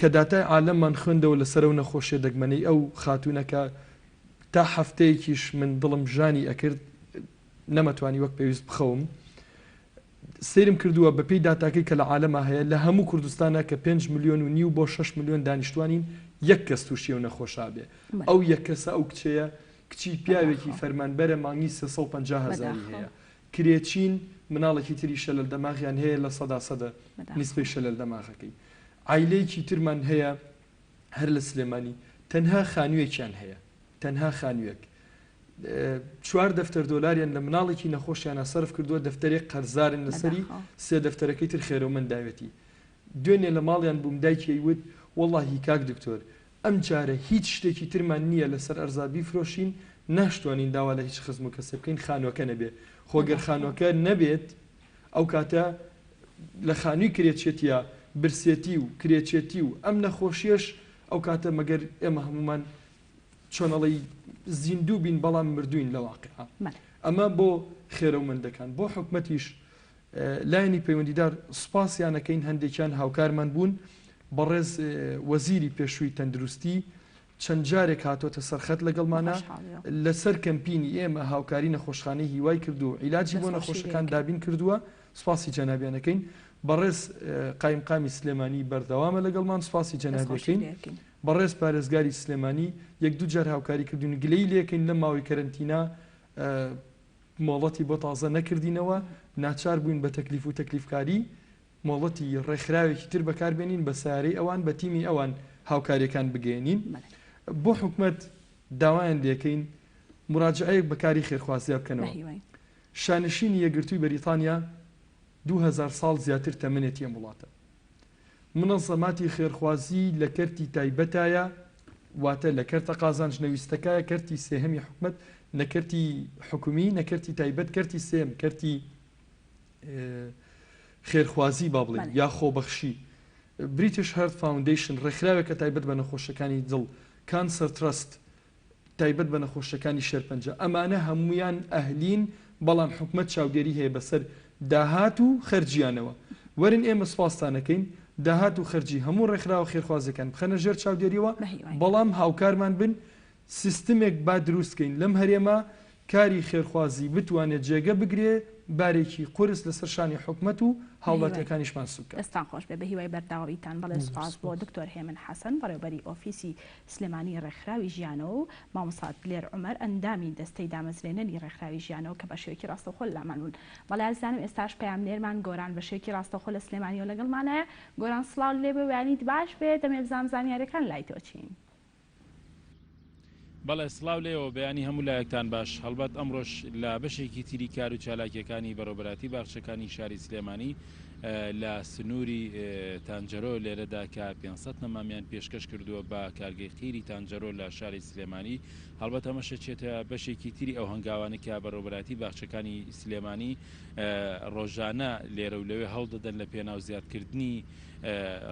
کە داتای عالەممان خوێندەوە لەسەر ئەو نەخۆشیە دەگمەنەی ئەو خاتوونە کە تا هەفتەیەکیش من دڵم ژانی ئەکرد نەمەتوانی وەک پێویست بخەوم سەیرم کردووە بەپێی داتاکەی کە لە عالەما هەیە لە هەموو کوردستانە کە 5 ملیۆن و نیو بۆ 6 ملیۆن دانیشتوانین یەک کەس تووشی ئەو نەخۆشا بێ ئەو یەک کەسە ئەو کچەیە کچی پیاوێکی فەرمانبەرە مانگی 350 هەزاری هەیە کرێچین مناڵێکی تری شەلەل دەماغیان هەیە لە سەدا سەدە نیسبەی شەلەل دەماغەکەی عایلەیەکی ترمان هەیە هەر لە سلێمانی تەنها خانوویەکیان هەیە تەنها خانوویەک چوار دەفتەر دۆلاریان لە مناڵێکی نەخۆشیانە سەرف کردووە دەفتەرێک قەرزارن لەسەری سێ دەفتەرەکەی تر خێرەومەند داوێتی دوێنێ لە ماڵیان بووم دایکی ئەیوت وەڵاهی کاک دکتۆر ئەم جارە هیچ شتێکی ترمان نییە لەسەر ئەرزا بیفرۆشین ناشتوانین داوا لە هیچ خزم و کەسێ بکەین خانووەکە نەبێ خۆ گەر خانووەکە نەبێت ئەو کاتە لە خانووی کرێچێتیا برسێتی و کرێچێتی و ئەم نەخۆشیەش ئەو کاتە مەگەر ئێمە هەموومان چۆن ئەڵێی زیندوو بین بەڵام مردووین لە واقیعا ئەمە بۆ خێرەومەندەکان بۆ حکومەتیش لایەنی پەیوەندیدار سوپاسیانەکەین هەندێکیان هاوکارمان بوون بەڕێز وەزیری پێشووی تەندروستی چەند جارێک هاتۆتە سەرخەت لەگەڵمانە لەسەر کەمپینی ئێمە هاوکاری نەخۆشخانەی هیوای کردو و عیلاجی بۆ نەخۆشەکان دابین کردووە سوپاسی جەنابیانەکەین بەڕێز قایمقامی سلێمانی بەردەوامە لەگەڵمان سوپاسی جەنابەکەین بەڕێز پارێزگاری سلێمانی یەک دوو جار هاوکاری کردوین گلەیی لێکەین لەم ماوەی کەرەنتینا مۆڵەتی بۆ تازە نەکردینەوە ناچار بووین بە تەکلیف و تەکلیفکاری مۆڵەتی ڕێکخراوێکی تر بەکاربێنین بە سەیارەی ئەوان بە تیمی ئەوان هاوکاریەکان بگەیەنین بۆ حکومەت داوایان لێکەین مراجعەیەک بە کاری خێرخوازیا بکەنەوە شانشینی یەکگرتووی بەریتانیا 2000 ساڵ زیاتر تەمەنێتی ئەم وڵاتە منەزەماتی خێرخوازی لە کەرتی تایبەتایە، واتە لە کەرتە قازانج نەویستەکایە، کەرتی سێهەمی حکومەت، نە کەرتی حکومی، نە کەرتی تایبەت، کەرتی سێیەم، کەرتی خێرخوازی با بڵێین یا خۆبەخشی. British Heart Foundation ڕێکخراوێکە تایبەت بە نەخۆشەکانی دڵ، Cancer Trust تایبەت بە نەخۆشیەکانی شێرپەنجە ئەمانە هەموویان ئەهلین بەڵام حکومەت چاودێری هەیە بەسەر داهات و خەرجیانەوە وەرن ئێمە سوپاستان ئەکەین داهات و خەرجی هەموو ڕێکخراوە خێرخوازیەکان بخەنە ژێر چاودێریەوە بەڵام هاوکارمان بن سیستمێک با دروست کەین لەم هەرێمە کاری خێرخوازی بتوانێت جێگە بگرێ بارێکی قورس لەسەر شانی حکومەت و هاوڵاتیەکانیشمان سوک کات. دەستتان خۆش بێ بەهیوای بەردەوامیتان. بەڵێ سوپاس بۆ دکتۆر هێمن حەسەن بەڕێوبەری ئۆفیسی سلێمانی ڕێکخراوی ژیانەوە و مامۆستا دلێر عومەر ئەندامی دەستەی دامەزرێنەری ڕێکخراوی ژیانەوە کە بە شێوەیەکی ڕاستەوخۆ لەلامان بوون. بەڵێ ئازیزانم ئێستاش پەیامنێرمان گۆران بە شێوەیەکی ڕاستەوخۆ لە سلێمانیەوە لەگەڵمانایە. گۆران سڵاوت لێبێ و بەیانیت باش بێ، دەمەوێ بزانم زانیاریەکان لای تۆ چین؟ بەڵێ سڵاو لێوە بەیانی هەموو لایەکتان باش هەڵبەت ئەمڕۆش لە بەشێکی تری کار و چالاکیەکانی بەڕێوبەراتی باخچەکانی شاری سلێمانی لە سنووری تانجەرۆ لێرەدا کە 500 نەمامیان پێشکەش کردووە بە کارگەی قیری تانجەرۆ لە شاری سلێمانی هەڵبەت ئەمەشە چێتە بەشێکی تری ئەو هەنگاوانە کە بەڕێوبەراتی باخچەکانی سلێمانی ڕۆژانە لێرە و لەوێ هەوڵدەدەن لە پێناو زیادکردنی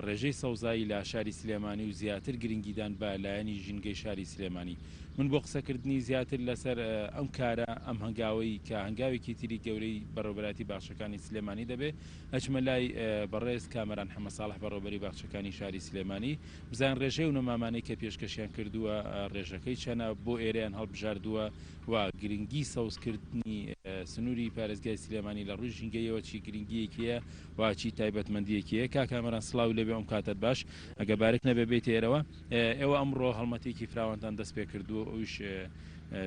ڕێژەی سەوزایی لە شاری سلێمانی و زیاتر گرنگیدان بە لایەنی ژینگەی شاری سلێمانی. من بۆ قسەکردنی زیاتر لەسەر ئەم کارە، ئەم هەنگاوەی کە هەنگاوێکی تری گەورەی بەڕێوەبەرایەتی باخچەکانی سلێمانی دەبێ، ئەچمە لای بەڕێز کامەران حەمەساڵح بەڕێوەبەری باخچەکانی شاری سلێمانی، بزانین ڕێژەی ئەو نەمامانەی کە پێشکەشیان کردووە ڕێژەکەی چەنە، بۆ ئێرەیان هەڵبژاردووە و گرنگی سەوزکردنی سنووری پارێزگای سلێمانی لە ڕووی ژینگەیەوە چی گرنگییەکی هەیە و چی تایبەتمەندییەکی هەیە. کاک کامەران سڵاو لێبێ ئەم کاتەت باش، ئەگەر بارک نەبێ بێیتە ئێرەوە. ئێوە ئەمڕۆ هەڵمەتێکی فراوانتان دەست پێ کردووە ئەویش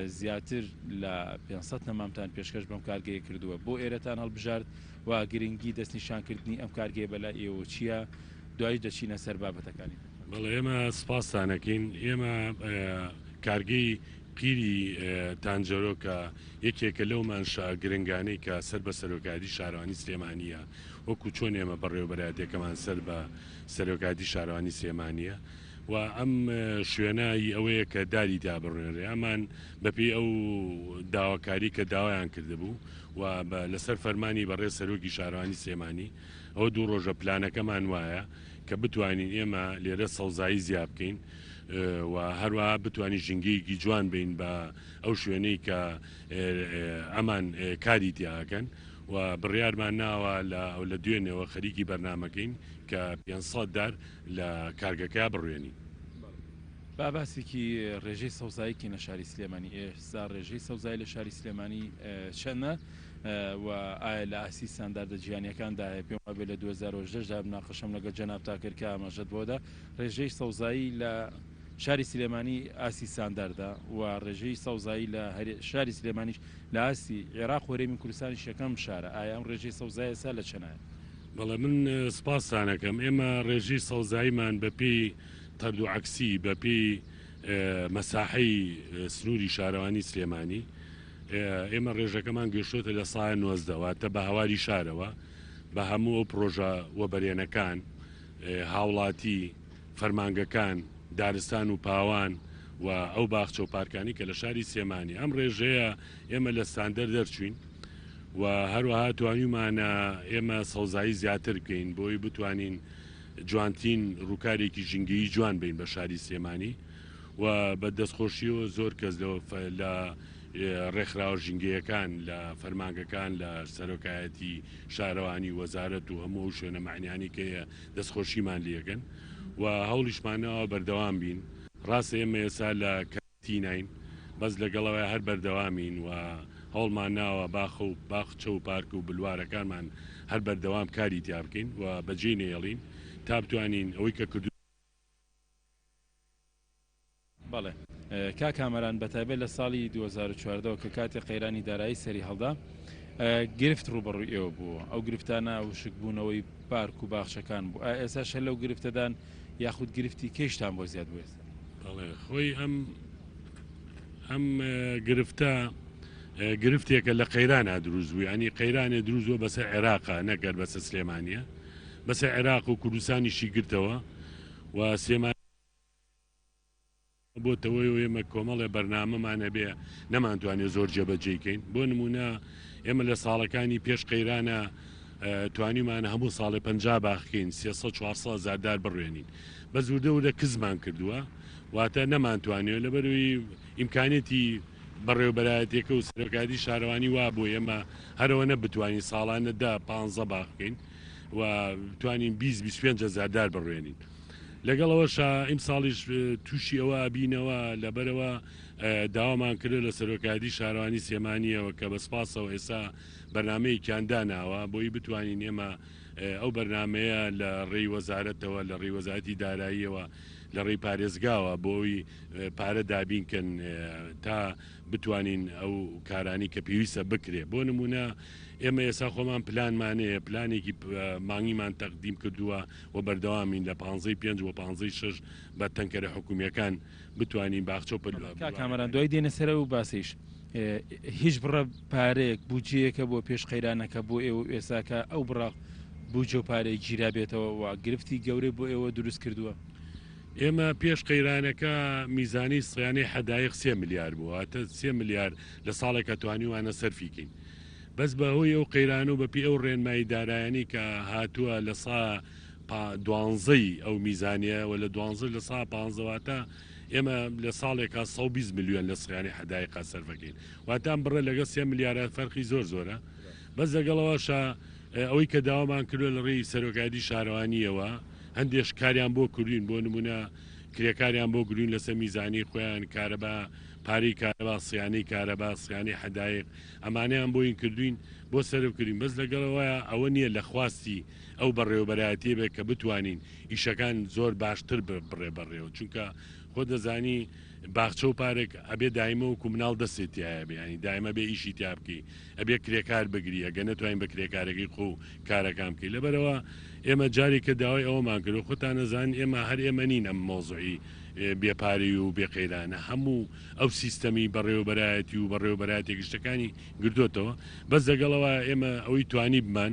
زیاتر لە 500 نەمامتان پێشکەش بەم کارگەیە کردووە، بۆ ئێرەتان هەڵبژارد و گرنگی دەستنیشانکردنی ئەم کارگەیە بەلای ئێوە چییە؟ دوایش دەچینە سەر بابەتەکانی تر. بەڵێ ئێمە سپاستان ئەکەین. ئێمە کارگەی قیری تانجەرۆ کە یەکێکە لەو مانشا گرنگانەی کە سەر بە سەرۆکایەتی شارەوانی سلێمانییە، وەکو چۆن ئێمە بەڕێوەبەرایەتیەکەمان سەر بە سەرۆکایەتی شارەوانی سلێمانییە و ئەم شوێنە هی ئەوەیە کە داری تیا بڕوێنرێ، ئەمان بەپێی ئەو داواکاری کە داوایان کردبوو و لەسەر فەرمانی بەڕێز سەرۆکی شارەوانی سلێمانی ئەوە دوو ڕۆژە پلانەکەمان وایە کە بتوانین ئێمە لێرە سەوزایی زیا بکەین و هەروەها بتوانین ژینگەیەکی جوان بین بە ئەو شوێنەی کە ئەمان کاری تیاکەن و بڕیارمان ناوە لە لە دوێنێوە خەریکی بەرنامەکەین کە 500 دار لە کارگەکە بڕوێنین. با باسێکی ڕێژەی سەوزایی کەین لە شاری سلێمانی، ئێستا ڕێژەی سەوزایی لە شاری سلێمانی چەندە و ئایا لە ئاستی ستانداردە جیهانیەکاندایە؟ پێم وابێ لە 2018 دا مناقەشەم لەگەڵ جەنابتا کرد کە ئاماژەت بۆ دا ڕێژەی سەوزایی لە شاری سلێمانی ئاستی ستانداردە و ڕێژەی سەوزایی لە شاری سلێمانیش لە ئاستی عێراق و هەرێمی کوردستانیش یەکەم شارە، ئایا ئەم ڕێژەی سەوزایە ئێستا لە چەنایە؟ بەڵێ من سپاستان ئەکەم، ئێمە ڕێژەی سەوزاییمان بە پێی تەرد و عەکسی بە پێی مەساحەی سنووری شارەوانی سلێمانی ئێمە ڕێژەکەمان گەشتۆتە لە سایە 19 واتە بە هەواری شارەوە بە هەموو ئەو پرۆژە وەبەرێنەکان هاوڵاتی فەرمانگەکان دارستان و پاوان و ئەو باخچە و پارکانی کە لە شاری سلێمانی ئەم ڕێژەیە ئێمە لە ستاندەر دەرچوین و هەروەها توانیومانە ئێمە سەوزایی زیاتر بکەین بۆی بتوانین جوانترین ڕووکارێکی ژینگەیی جوان بین بە شاری سلێمانی و بە دەستخۆشیەوە زۆر کەس لە ڕێکخراوە ژینگەیەکان لە فەرمانگەکان لە سەرۆکایەتی شارەوانی وەزارەت و هەموو ئەو شوێنە مەعنیانی کە هەیە دەستخۆشیمان لێکەن و هەوڵیشمانەوە بەردەوام بین ڕاستە ئێمە ئێستا لە تیناین بەس لەگەڵەوەی هەر بەردەوامین و هەوڵمان ناوە باخە و باخچە و پارک و بلوارەکانمان هەر بەردەوام کاری تیا بکەین و بەجێی نەیەڵین تا بتوانین ئەوەی کە کردو. بەڵێ کاک کامەران بەتایبەت لە ساڵی 2014 وە کە کاتێ قەیرانی دارایی سەری هەڵدا گرفت ڕووبەڕووی ئێوە بووە ئەو گرفتانە وشکبوونەوەی پارک و باخچەکان بوو ئایا ئێستاش هەر لەو گرفتەدان یاخود گرفتی کەیشتان بۆ زیاد بوو ئێستا؟ بەڵێ خۆی ئەم ئەم گرفتە گرفتێکە لە قەیرانە دروست بوو ینی قەیرانێ دروست بووە بەسەر عێراقا نەگەر بەسە سلێمانە بەسە عێراق و کوردستانیشی گرتەوە و سلێمان بۆتەوەی و ئێمە کۆمەڵێ بەرنامەمان هەبێ نەمانتوانێ زۆر جێبەجێی کەین بۆ نمونە ئێمە لە ساڵەکانی پێش قەیرانە توانیمان هەموو ساڵێ 50 باخکەین 300 400 هەزار دار بڕوێنین بەس وردە وردە کزمان کردووە واتە نەمانتوانێ لەبەروی ئیمکانێتی بەڕێوبەرایەتەکە و سەرۆکایەتی شارەوانی وا بۆ ئێمە هەرەوە نەبتوانین ساڵانە دە پ باخ بکەین و توانین 20 25 هەزار دار بڕوێنین لەگەڵ ئەوەشا ئیمساڵیش تووشی ئەوە ئەبینەوە، لەبەرئەوە داوامان کردوە لە سەرۆکایەتی شارەوانی سلێمانیەوە کە بە سپاسەوە ئێستا بەرنامەیەکیان داناوە بۆی بتوانین ئێمە ئەو بەرنامەیە لە ڕێی وەزارەتەوە لە ڕێی وەزارەتی داراییەوە لە ڕێی پارێزگاوە بۆی پارە دابین کەن تا بتوانین ئەو کارانی کە پێویستە بکرێ بۆ نمونە ئێمە ئێستا خۆمان پلانمان هەیە پلانێکی مانگیمان تەقدیم کردووە و بەردەوامین لە پانزەی پێنج بۆ پانزەی شەش بە تەنکەرە حکومییەکان بتوانین باخچە و کاک کامەران دوای دێنە سەر ئەو باسەیش هیچ بڕە پارەیەک بودجەیەکە بۆ پێش قەیرانەکە بۆ ئێوە و ئێساکە ئەو بڕە بودجە و پارەیە گیرابێتەوە و گرفتی گەورەی بۆ ئێوە دروست کردووە؟ ئێمە پێش قەیرانەکە میزانی سیانەی حەدایق سێ ملیار بوو واتە سێ ملیار لە ساڵێکا توانیوانە سەرفی کەین بەس بە هۆی ئەو قەیران و بە پێی ئەو ڕێنمایی دارایانەی کە هاتووە لە سا پا دوانزەی ئەو میزانیە و لە دوانزە لە سا پانزە واتە ئێمە لە ساڵێکا 120 ملیۆن لە سیانەی حەدایقا سەرفەکەین واتە ئەم بڕە لەگەڵ سێ ملیارە فەرقی زۆر زۆرە بەس لەگەڵەوەشا ئەوەی کە داوامان کردووە لە ڕێی سەرۆکایەتی شارەوانیەوە هەندێش کاریان بۆ کردوین بۆ نمونە کرێکاریان بۆ گروین لەسەر میزانی خۆیان کارەبا پارەی کارەبا، سیانەی کارەبا، سیانەی حەدایق ئەمانەیان بۆین کردوین بۆ سەرف کردوین بەس لەگەڵ ئەوەیا ئەوە نیە لە خواستی ئەو بەڕێوەبەرایەتیە بێت کە بتوانین ئیشەکان زۆر باشتر بڕێ بەڕێوە چونکە خۆت دەزانی باخچە و پارک ئەبێ دایمە وەکو مناڵ دەستێ تیایا بێ یانی دایمە بێ ئیشی تیا بکەی ئەبێ کرێکار بگری ئەگەر نەتوانین بە کرێکارەکەی خۆ و کارەکان بکەی لەبەرئەوە ئێمە جارێک کە داوای ئەوەمان کرد و خۆتان ئەزانن ئێمە هەر ئێمە نین ئەم مەوزوعی بێ پارەی و بێ قەیرانە هەموو ئەو سیستەمی بەڕێوەبەرایەتی و بەڕێوەبەرایەتیە گشتەکانی گرتۆتەوە بەس لەگەڵەوە ئێمە ئەوەی توانیبمان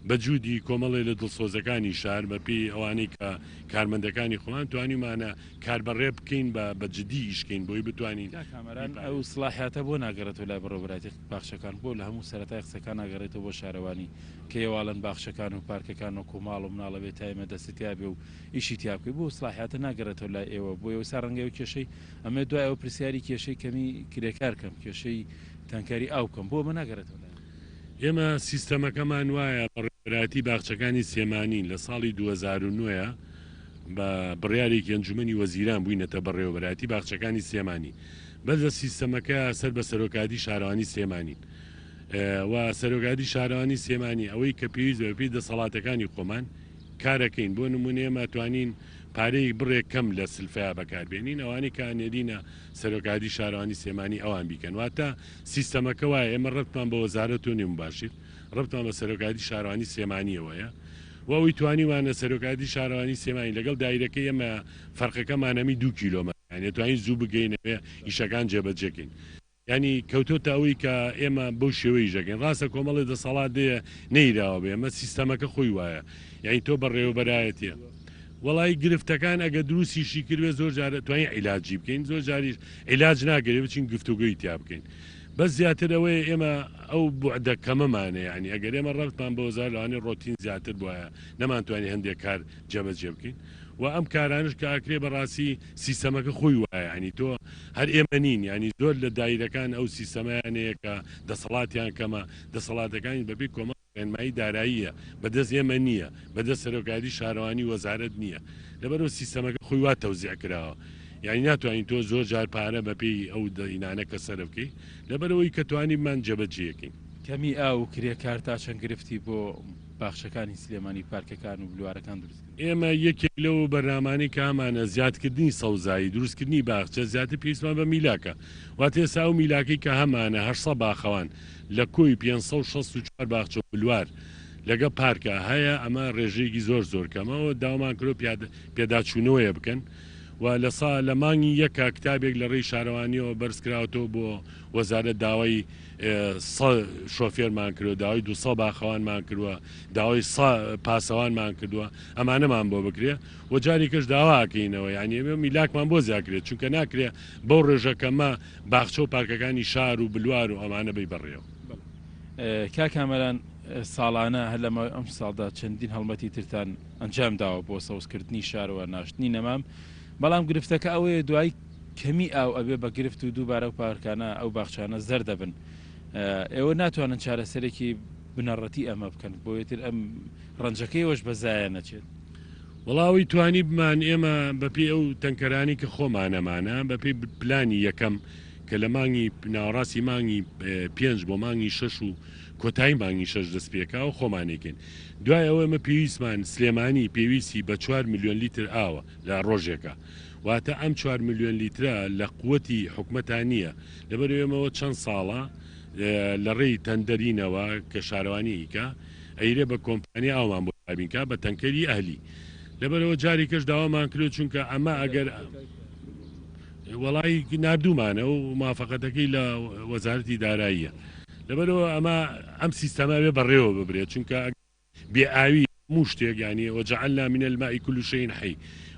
بە جودی کۆمەڵێ لە دڵسۆزەکانی شار بە پێی ئەوانەی کە کارمەندەکانی خۆمان توانیومانە کار بەڕێ بکەین بە بە جدی ئیش کەین بۆی بتوانین. کاک کامەران ئەو سڵاحیاتە بۆ ناگەڕێتەوە لای بەڕێوەبەرایەتی باخچەکان بۆ لە هەموو سەرەتای قسەکان ناگەڕێتەوە بۆ شارەوانی کە یەواڵەن باخچەکان و پارکەکان وەکو ماڵ و مناڵ ئەبێ تایمە دەستت تیا بێ و ئیشی تیا بکەی بۆ سڵاحیاتە ناگەڕێتەوە لای ئێوە بۆ ئێوە ڕەنگە ئێوە کێشەی ئەمەوێت دوای ئەوە پرسیاری کێشەی کەمی کرێکار کەم کێشەی تەنکەری ئاو بکەم بۆ ئەمە ناگەڕێتەوە لای ئێمە سیستەمەکەمان وایە بەڕێوەبەرایەتی باخچەکانی سلێمانین لە ساڵی 2009 بە بڕیارێکی ئەنجومەنی وەزیران بووینەتە بەڕێوەبەرایەتی باخچەکانی سلێمانی بەس لە سیستەمەکە سەر بە سەرۆکایەتی شارەوانی سلێمانین و سەرۆکایەتی شارەوانی سلێمانی ئەوەی کە پێویست بە پێی دەسەڵاتەکانی خۆمان کارەکەین بۆ نمونە ئێمە توانین پارەی بڕێک کەم لە سلفەیا بەکاربێنین ئەوانەی کە ئەنێرینە سەرۆکایەتی شارەوانی سلێمانی ئەوان بیکەن واتە سیستەمەکە وایە ئێمە ڕەبتمان بە وەزارەتەوە نیە موباشیر ڕەبتمان بە سەرۆکایەتی شارەوانی سلێمانیەوەیە و ئەوەی توانیومانە سەرۆکایەتی شارەوانی سلێمانی لەگەڵ دایرەکەی ئێمە فەرقەکەمان هەمی دوو کیلۆمەترە یانی ئەتوانین زوو بگەینەوێ ئیشەکان جێبەجێکەین. یانی کەوتۆتە ئەوەی کە ئێمە بەو شێوەی ئیش دەکەین. ڕاستە کۆمەڵێ دەسەڵات هەیە نەیراوە بە ئێمە، سیستەمەکە خۆی وایە. یانی تۆ بەڕێوەبەرایەتیە. وەڵایی گرفتەکان ئەگەر دروستیشی کردبێ زۆر جار ئەتوانین عیلاجی بکەین، زۆر جاریش عیلاج ناکرێ بچین گفتوگۆی تیا بکەین. بەس زیاتر ئەوەیە ئێمە ئەو بوعدە کەمەمانە یانی ئەگەر ئێمە ڕەبتمان بە وەزارەت لەوانەیە ڕۆتین زیاتر بوایە نەمانتوانی هەندێک کار جێبەجێ بکەین. و ئەم کارانەش کە ئەکرێ بەڕاستی سیستەمەکە خۆی وایە یانی تۆ هەر ئێمە نین یانی زۆر لە دایرەکان ئەو سیستەمەیان هەیە کە دەسەڵاتیان کەمە دەسەڵاتەکانیش بەپێی کۆمەڵ ڕێنمایی داراییە بەدەست ئێمە نییە بەدەست سەرۆکایەتی شارەوانی وەزارەت نییە لەبەرئەوە سیستەمەکە خۆی وا تەوزیع کراوە یانی ناتوانین تۆ زۆر جار پارە بەپێی ئەو دەینانە کە سەرف بکەی لەبەرئەوەی کە توانیبمان جێبەجێکەین. کەمی ئاو و کرێکار تا چەند گرفتی بۆ باخچەکانی سلێمانی، پارکەکان و بلوارەکان دروست کردووە؟ ئێمە یەکێک لەو بەرنامانەی کە هەمانە زیادکردنی سەوزایی، دروستکردنی باخچە، زیاتر پێویستمان بە میلاکە. واتە ئێستا ئەو میلاکەی کە هەمانە 800 باخەوان لە کۆی 564 باخچە و بلوار لەگەڵ پارکا هەیە، ئەمە رێژەیەکی زۆر زۆر کەمە و داوامان کردووە پێداچوونەوەیە بکەن و لە سا لە مانگی یەکا کتابێک لە رێی شارەوانییەوە بەرزکراوەتەوە بۆ وەزارەت داوای سە شۆفێرمان کردوە، داوای 200 باخەوانمان کردوە، داوای سە پاسەوانمان کردوە، ئەمانەمان بۆ بکرێ و جارێکەش داوا ئەکەینەوە یانی ئێمە میلاکمان بۆ زیاد کرێت چونکە ناکرێ بەو ڕێژە کەمە باخچە و پارکەکانی شار و بلوار و ئەمانە بەی بەڕێوە. کاک کامەران ساڵانە هەر لە ماوەی ئەمساڵدا چەندین هەڵمەتی ترتان ئەنجام داوە بۆ سەوزکردنی شار و ناشتنی نەمام، بەڵام گرفتەکە ئەوەیە دوای کەمی ئاو ئەبێ بە گرفت و دووبارە ئەو پارکانە ئەو باخچانە زەرد دەبن ئێوە ناتوانن چارەسەرێکی بنەڕەتی ئەمە بکەن بۆیە تر ئەم ڕەنجەکەی ئێوەش بە زایە نەچێت. وەڵا ئەوەی توانیبمان ئێمە بەپێی ئەو تەنکەرانەی کە خۆمانەمانە بەپێی پلانی یەکەم کە لە مانگی ناوەڕاستی مانگی پێنج بۆ مانگی شەش و کۆتایی مانگی شەش دەست پێکا و خۆمانێکین دوای ئەوە ئێمە پێویستمان سلێمانی پێویستی بە چوار ملیۆن لیتر ئاوە لە ڕۆژێکا واتە ئەم چوار ملیۆن لیترە لە قوتی حکومەتا نییە، لەبەرئەوەی ئێمەوە چەند ساڵە لە ڕێی تەندەرینەوە کە شارەوانی ئیکا ئەیرێ بە کۆمپانیا ئاومان بۆ دابین کا بە تەنکەری ئەهلی لەبەرئەوە جارێکەش داوامان کردوە چونکە ئەمە ئەگەر وەڵای ناردوومانە و موافەقەتەکەی لە وەزارەتی داراییە لەبەرئەوە ئەمە ئەم سیستەمە بێ بەڕێوە ببرێت چونکە بێ ئاوی هەموو شتێک یانی وجعلنا من الماء کل شیء حی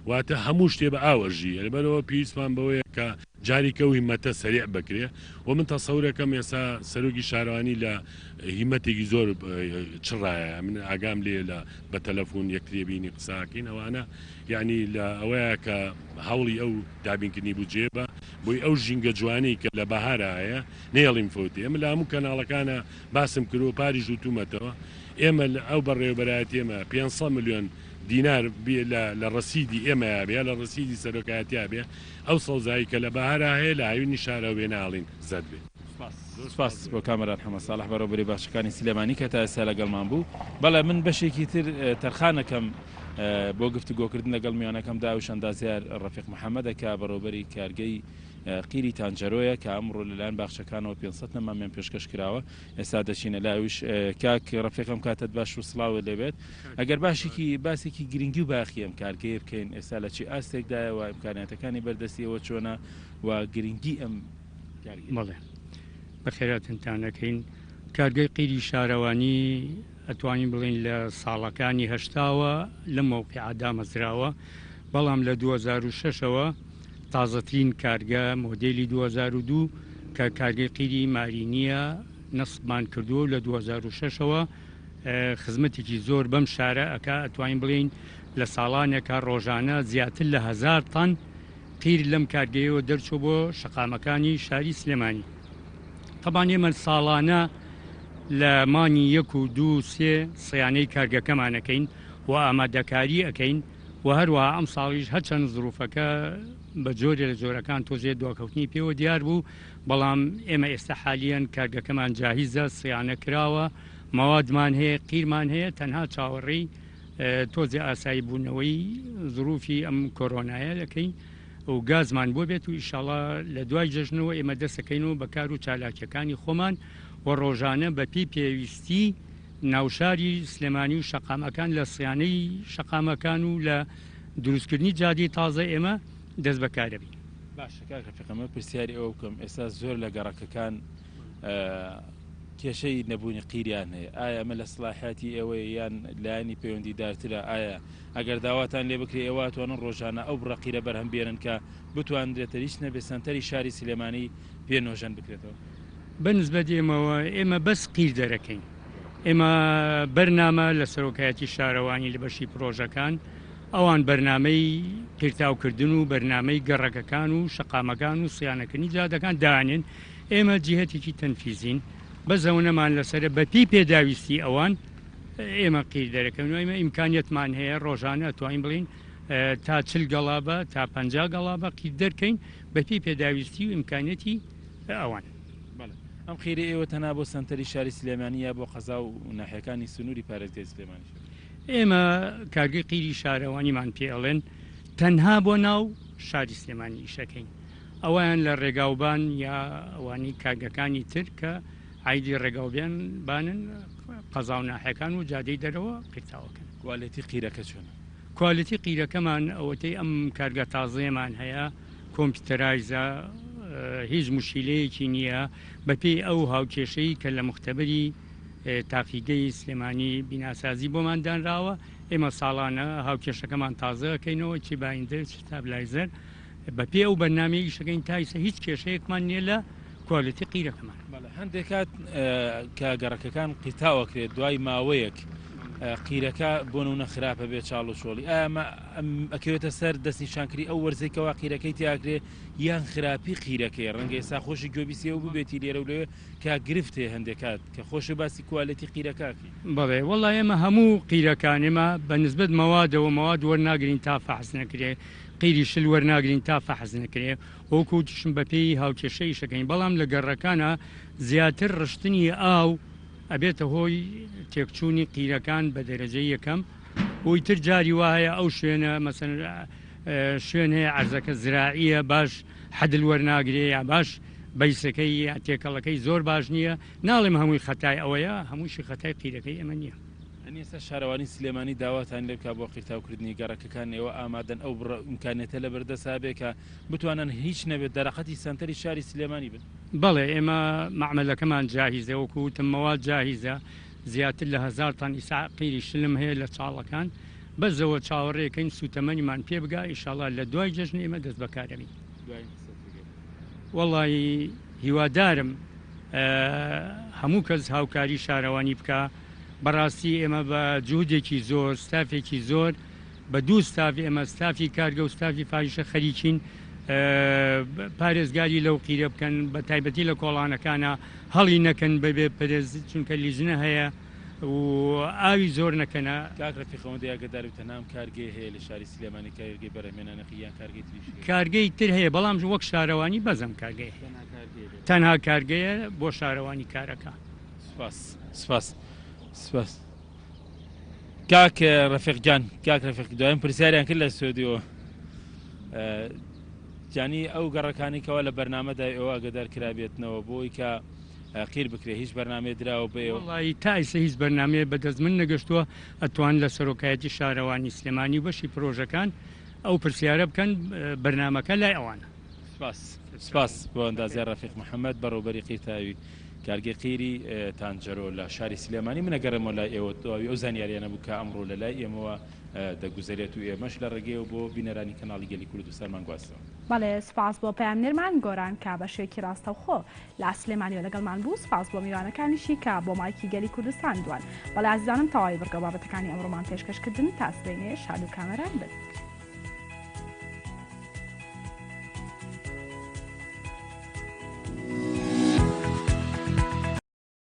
واتە هەموو شتێ بە ئاو ئەژی لەبەرئەوە پێویستمان بەوەیە کە جاریکە ئەو هیمەتە سەریع بکرێ و من تەسەورەکەم ئێستا سەرۆکی شارەوانی لە هیمەتێکی زۆر چڕایە من ئاگام لێ لە بە تەلەفۆن یەکتری بینی قساکەین ئەوانە یعنی لە ئەوەیە کە هەوڵی ئەو دابینکردنی بودجەیە بە بۆی ئەو ژینگە جوانەی کە لە بەهارا هەیە نەیەڵیم فەوتێ ئێمە لە هەموو کەناڵەکانە باسم کردووە پاریش وتومەتەوە ئێمە لە ئەو بەڕێوەبەرایەتیەمە 500 ملیۆن دینار لە ڕەسیدی ئێمەیا بێ یا لە ڕەسیدی سەرۆکایەتیا بێ، ئەو سەوزایی کە لە بەهارا هەیە لە هاوینی شارا وێ ناڵین زەرد بێ. سوپاس بۆ کامەران حەمە ساڵح بەڕێوەبەری باخچەکانی سلێمانی کە تا ئێستا لەگەڵمان بوو. بەڵێ من بەشێکی تر تەرخان ئەکەم بۆ گفتوگۆکردن لەگەڵ میوانەکەمدا ئەویش ئەندازیار ڕەفیق محەمەدە کە بەڕێوەبەری کارگەی قیری تانجەرۆیە کە ئەمڕۆ لەلایەن باخچەکانەوە 500 نەمامیان پێشکەش کراوە ئێستا دەچینە لای ئەویش کاک ڕەفیق ئەم کاتەت باش و سڵاوت لێبێت ئەگەر باشێکی باسێکی گرنگی و باخی ئەم کارگەیە بکەین ئێستا لە چی ئاستێکدایە و ئیمکانیاتەکانی بەردەستی ئێوە چۆنە و گرنگی ئەم کارگەیە؟ بەڵێ بەخێراتنتان ئەکەین. کارگەی قیری شارەوانی ئەتوانین بڵێین لە ساڵەکانی هەشتاوە لەم مەوقیعە دامەزراوە، بەڵام لە 2006 ەوە تازەترین کارگە مۆدێلی 2002 کە کارگەی قیری مارینییە نەسبمان کردووە و لە 2006 ەوە خزمەتێکی زۆر بەم شارە ئەکا، ئەتوانین بڵێین لە ساڵانێکا ڕۆژانە زیاتر لە هەزار تەن قیر لەم کارگەیەوە دەرچووە بۆ شەقامەکانی شاری سلێمانی. تەبان ئێمە ساڵانە لە مانگی یەک و دوو و سێ سیانەی کارگەکەمان ئەکەین و ئامادەکاری ئەکەین و هەروەها ئەمساڵیش هەرچەند زروفەکە بە جۆرێ لە جۆرەکان تۆزێ دواکەوتنی پێوە دیار بوو بەڵام ئێمە ئێستا حالیەن کارگەکەمان جاهیزە سیانە کراوە مەوادمان هەیە قیرمان هەیە تەنها چاوەڕێی تۆزێ ئاسایی بوونەوەی زروفی ئەم کۆرۆنایە دەکەین و گازمان بۆ بێت و ئیشاڵا لە دوای جەژنەوە ئێمە دەستەکەینەوە بە کار و چالاکیەکانی خۆمان و ڕۆژانە بە پێی پێویستی ناوشاری سلێمانی و شەقامەکان لە سیانەی شەقامەکان و لە دروستکردنی جادەی تازە ئێمە دەست بەکارەبین. باشە کاک ڕەفیق ئەمە پرسیاری ئەوە بکەم ئێستا زۆر لە گەڕەکەکان کێشەی نەبوونی قیریان هەیە ئایا ئەمە لە سڵاحیاتی ئێوەیە یان لایەنی پەیوەندیدارترە ئایا ئەگەر داواتان لێ بکرێ ئێوە ئەتوانن ڕۆژانە ئەو بڕە قیرە بەرهەم بێنن کە بتوانرێت هیچ نەبێ سەنتەری شاری سلێمانی پێ نۆژەن بکرێتەوە؟ بە نسبەت ئێمەوە ئێمە بەس قیر دەرەکەین ئێمە بەرنامە لە سەرۆکایەتی شارەوانی لە بەشی پرۆژەکان ئەوان بەرنامەی قیرتاوکردن و بەرنامەی گەڕەکەکان و شەقامەکان و سیانەکردنی جادەکان دانێن ئێمە جیهەتێکی تەنفیزین بەس ئەوەنەمان لەسەرە بەپێی پێداویستی ئەوان ئێمە قیر دەرەکەین و ئێمە ئیمکانیەتمان هەیە ڕۆژانە ئەتوانین بڵێین تا چل گەڵابە تا پەنجا گەڵابە قیر دەرکەین بەپێی پێداویستی و ئیمکانیەتی ئەوان. بەڵێ ئەم قیرەی ئێوە تەنها بۆ سەنتەری شاری سلێمانی یا بۆ قەزا و ناحیەکانی سنووری پارێزگای سلێمانیشە؟ ئێمە کارگەی قیری شارەوانیمان پێ ئەڵێن تەنها بۆ ناو شاری سلێمانی ئیشەکەین ئەویان لە ڕێگاوبان یا ئەوانی کارگەکانی تر کە عایدی ڕێگاوبیان بانن قەزا و ناحیەکان و جادەی دەرەوە قیرتاوەکەن. کوالێتی قیرەکە چۆنە؟ کوالێتی قیرەکەمان ئەوەتەی ئەم کارگە تازەیەمان هەیە کۆمپیوتەرایزە هیچ موشکیلەیەکی نییە بەپێی ئەو هاوکێشەی کە لە موختەبەری تاقیگەی سلێمانی بیناسازی بۆمان دانراوە ئێمە ساڵانە هاوکێشەکەمان تازە ئەکەینەوە چی بایندەر چ ستابلایزەر بەپێی ئەو بەرنامەیە ئیشەکەین تا ئیستا هیچ کێشەیەکمان نییە لە کوالێتی قیرەکەمان. بەڵێ هەندێک کات کە گەڕەکەکان قیرتاو ئەکرێت دوای ماوەیەک قیرەکە بۆ نمونە خراپە بێ چاڵ و چۆڵی ئایا ئەمە ئەکەوێتە سەر دەستنیشانکردنی ئەو وەرزەی کەوا قیرەکەی تیاکرێ یان خراپی قیرەکەی ڕەنگە ئێستا خۆشی گوێبیسی ئەو ببێتی لێرە و لەوێ کە گرفت هەیە هەندێک کات کە خۆشی باسی کوالێتی قیرەکە ئەکەی. بەڵێ وەڵا ئێمە هەموو قیرەکان ئێمە بە نسبەت مەوادەوە مەواد وەرناگرین تا فەحس نەکرێ قیری شل وەرناگرین تا فەحس نەکرێ وەکو وتیشم بەپێی هاوکێشە ئیشەکەین بەڵام لە گەڕەکانا زیاتر ڕشتنی ئاو ئەبێتە هۆی تێکچوونی قیرەکان بە دەرەجەی یەکەم و ئیتر جاری وا هەیە ئەو شوێنە مەسەن شوێن هەیە عەرزەکە زراعیە باش حەدل وەرناگرێ یا باش بەیسەکەی یا تێکەڵەکەی زۆر باش نییە ناڵێم هەمووی خەتای ئەوەیە هەمووشی خەتای قیرەکەی ئێمە نییە. ئەنی ئێستا شارەوانی سلێمانی داواتان لێ بکا بۆ قیرتاوکردنی گەڕەکەکان ئێوە ئامادەن ئەو بڕە ئیمکانیەتە لەبەردەست هەبێ کە بتوانن هیچ نەبێت دەرەقەتی سەنتەری شاری سلێمانی بن؟ بەڵێ ئێمە مەعمەلەکەمان جاهیزە وەکو وتم مەواد جاهیزە زیاتر لە هەزار تەن ئیسا قیری شلم هەیە لە چاڵەکان بەس ئەوە چاوەڕێکەین سوتەمەنیمان پێ بگا ئیشاڵا لە دوای جەژن ئێمە دەست بەکارەبین. دوایین قسەت بگەی. وەڵایی هیوادارم هەموو کەس هاوکاری شارەوانی بکا بەڕاستی ئێمە بە جوهدێکی زۆر ستافێکی زۆر بە دوو ستاف ئێمە ستافی کارگە و ستافی فاحیشە خەریکین پارێزگاری لەو قیرە بکەن بە تایبەتی لە کۆڵانەکانە هەڵی نەکەن بەبێ پرز چونکە لیژنە هەیە. و ئاوی زۆر نەکەنە. کاک رەفیق ئەوەندەی ئاگەدار بی تەنها ئەم کارگەیە هەیە لە شاری سلێمانی کارگەی بەرهەمێنانی قیر یان کارگەی تریش هەیە؟ کارگەی تر هەیە بەڵام وەک شارەوانی بەس ئەم کارگەیە هەیە. تەنها کارگەیە لێرە. تەنها کارگەیە بۆ شارەوانی کارەکە. سوپاس سوپاس سوپاس کاک رەفیق گیان کاک رەفیق دوایین پرسیاریان کرد لە ستۆدیۆ جانی ئەو گەڕەکانی کەوا لە بەرنامەدا ئێوە ئاگەدار کرابێتنەوە بۆی کە قیر بکرێ هیچ بەرنامەیە دراوە بە ئێوە؟ وەڵایی تا ئیسە هیچ بەرنامەیە بە دەست من نەگەشتووە ئەتوان لە سەرۆکایەتی شارەوانی سلێمانی و بەشی پرۆژەکان ئەو پرسیارە بکەن بەرنامەکە لای ئەوانە. سپاس سپاس بۆ ئەندازیار ڕەفیق محەمەد بەڕێوبەری قیرتاوی کارگەی قیری تانجەرۆ لە شاری سلێمانی من ئەگەڕێمەوە لای ئێوە تەواوی ئەو زانیاریانە بوو کە ئەمڕۆ لە لای ئێمەوە دەگوزەرێت و ئێمەش لە ڕێگەیەوە بۆ بینەرانی کەناڵی گەلی کوردستانمان گواستەوە. بەڵێ سوپاس بۆ پەیامنێرمان گۆران کە بە شێوەیەکی ڕاستەوخۆ لە سلێمانیەوە لەگەڵمان بوو، سوپاس بۆ میوانەکانیشی کە بۆ مایکی گەلی کوردستان دوان. بەڵێ ئازیزانم تەواوی بڕگە و بابەتەکانی ئەمڕۆمان پێشکەش کردن، تا سبەینێ شاد و کامەران بن.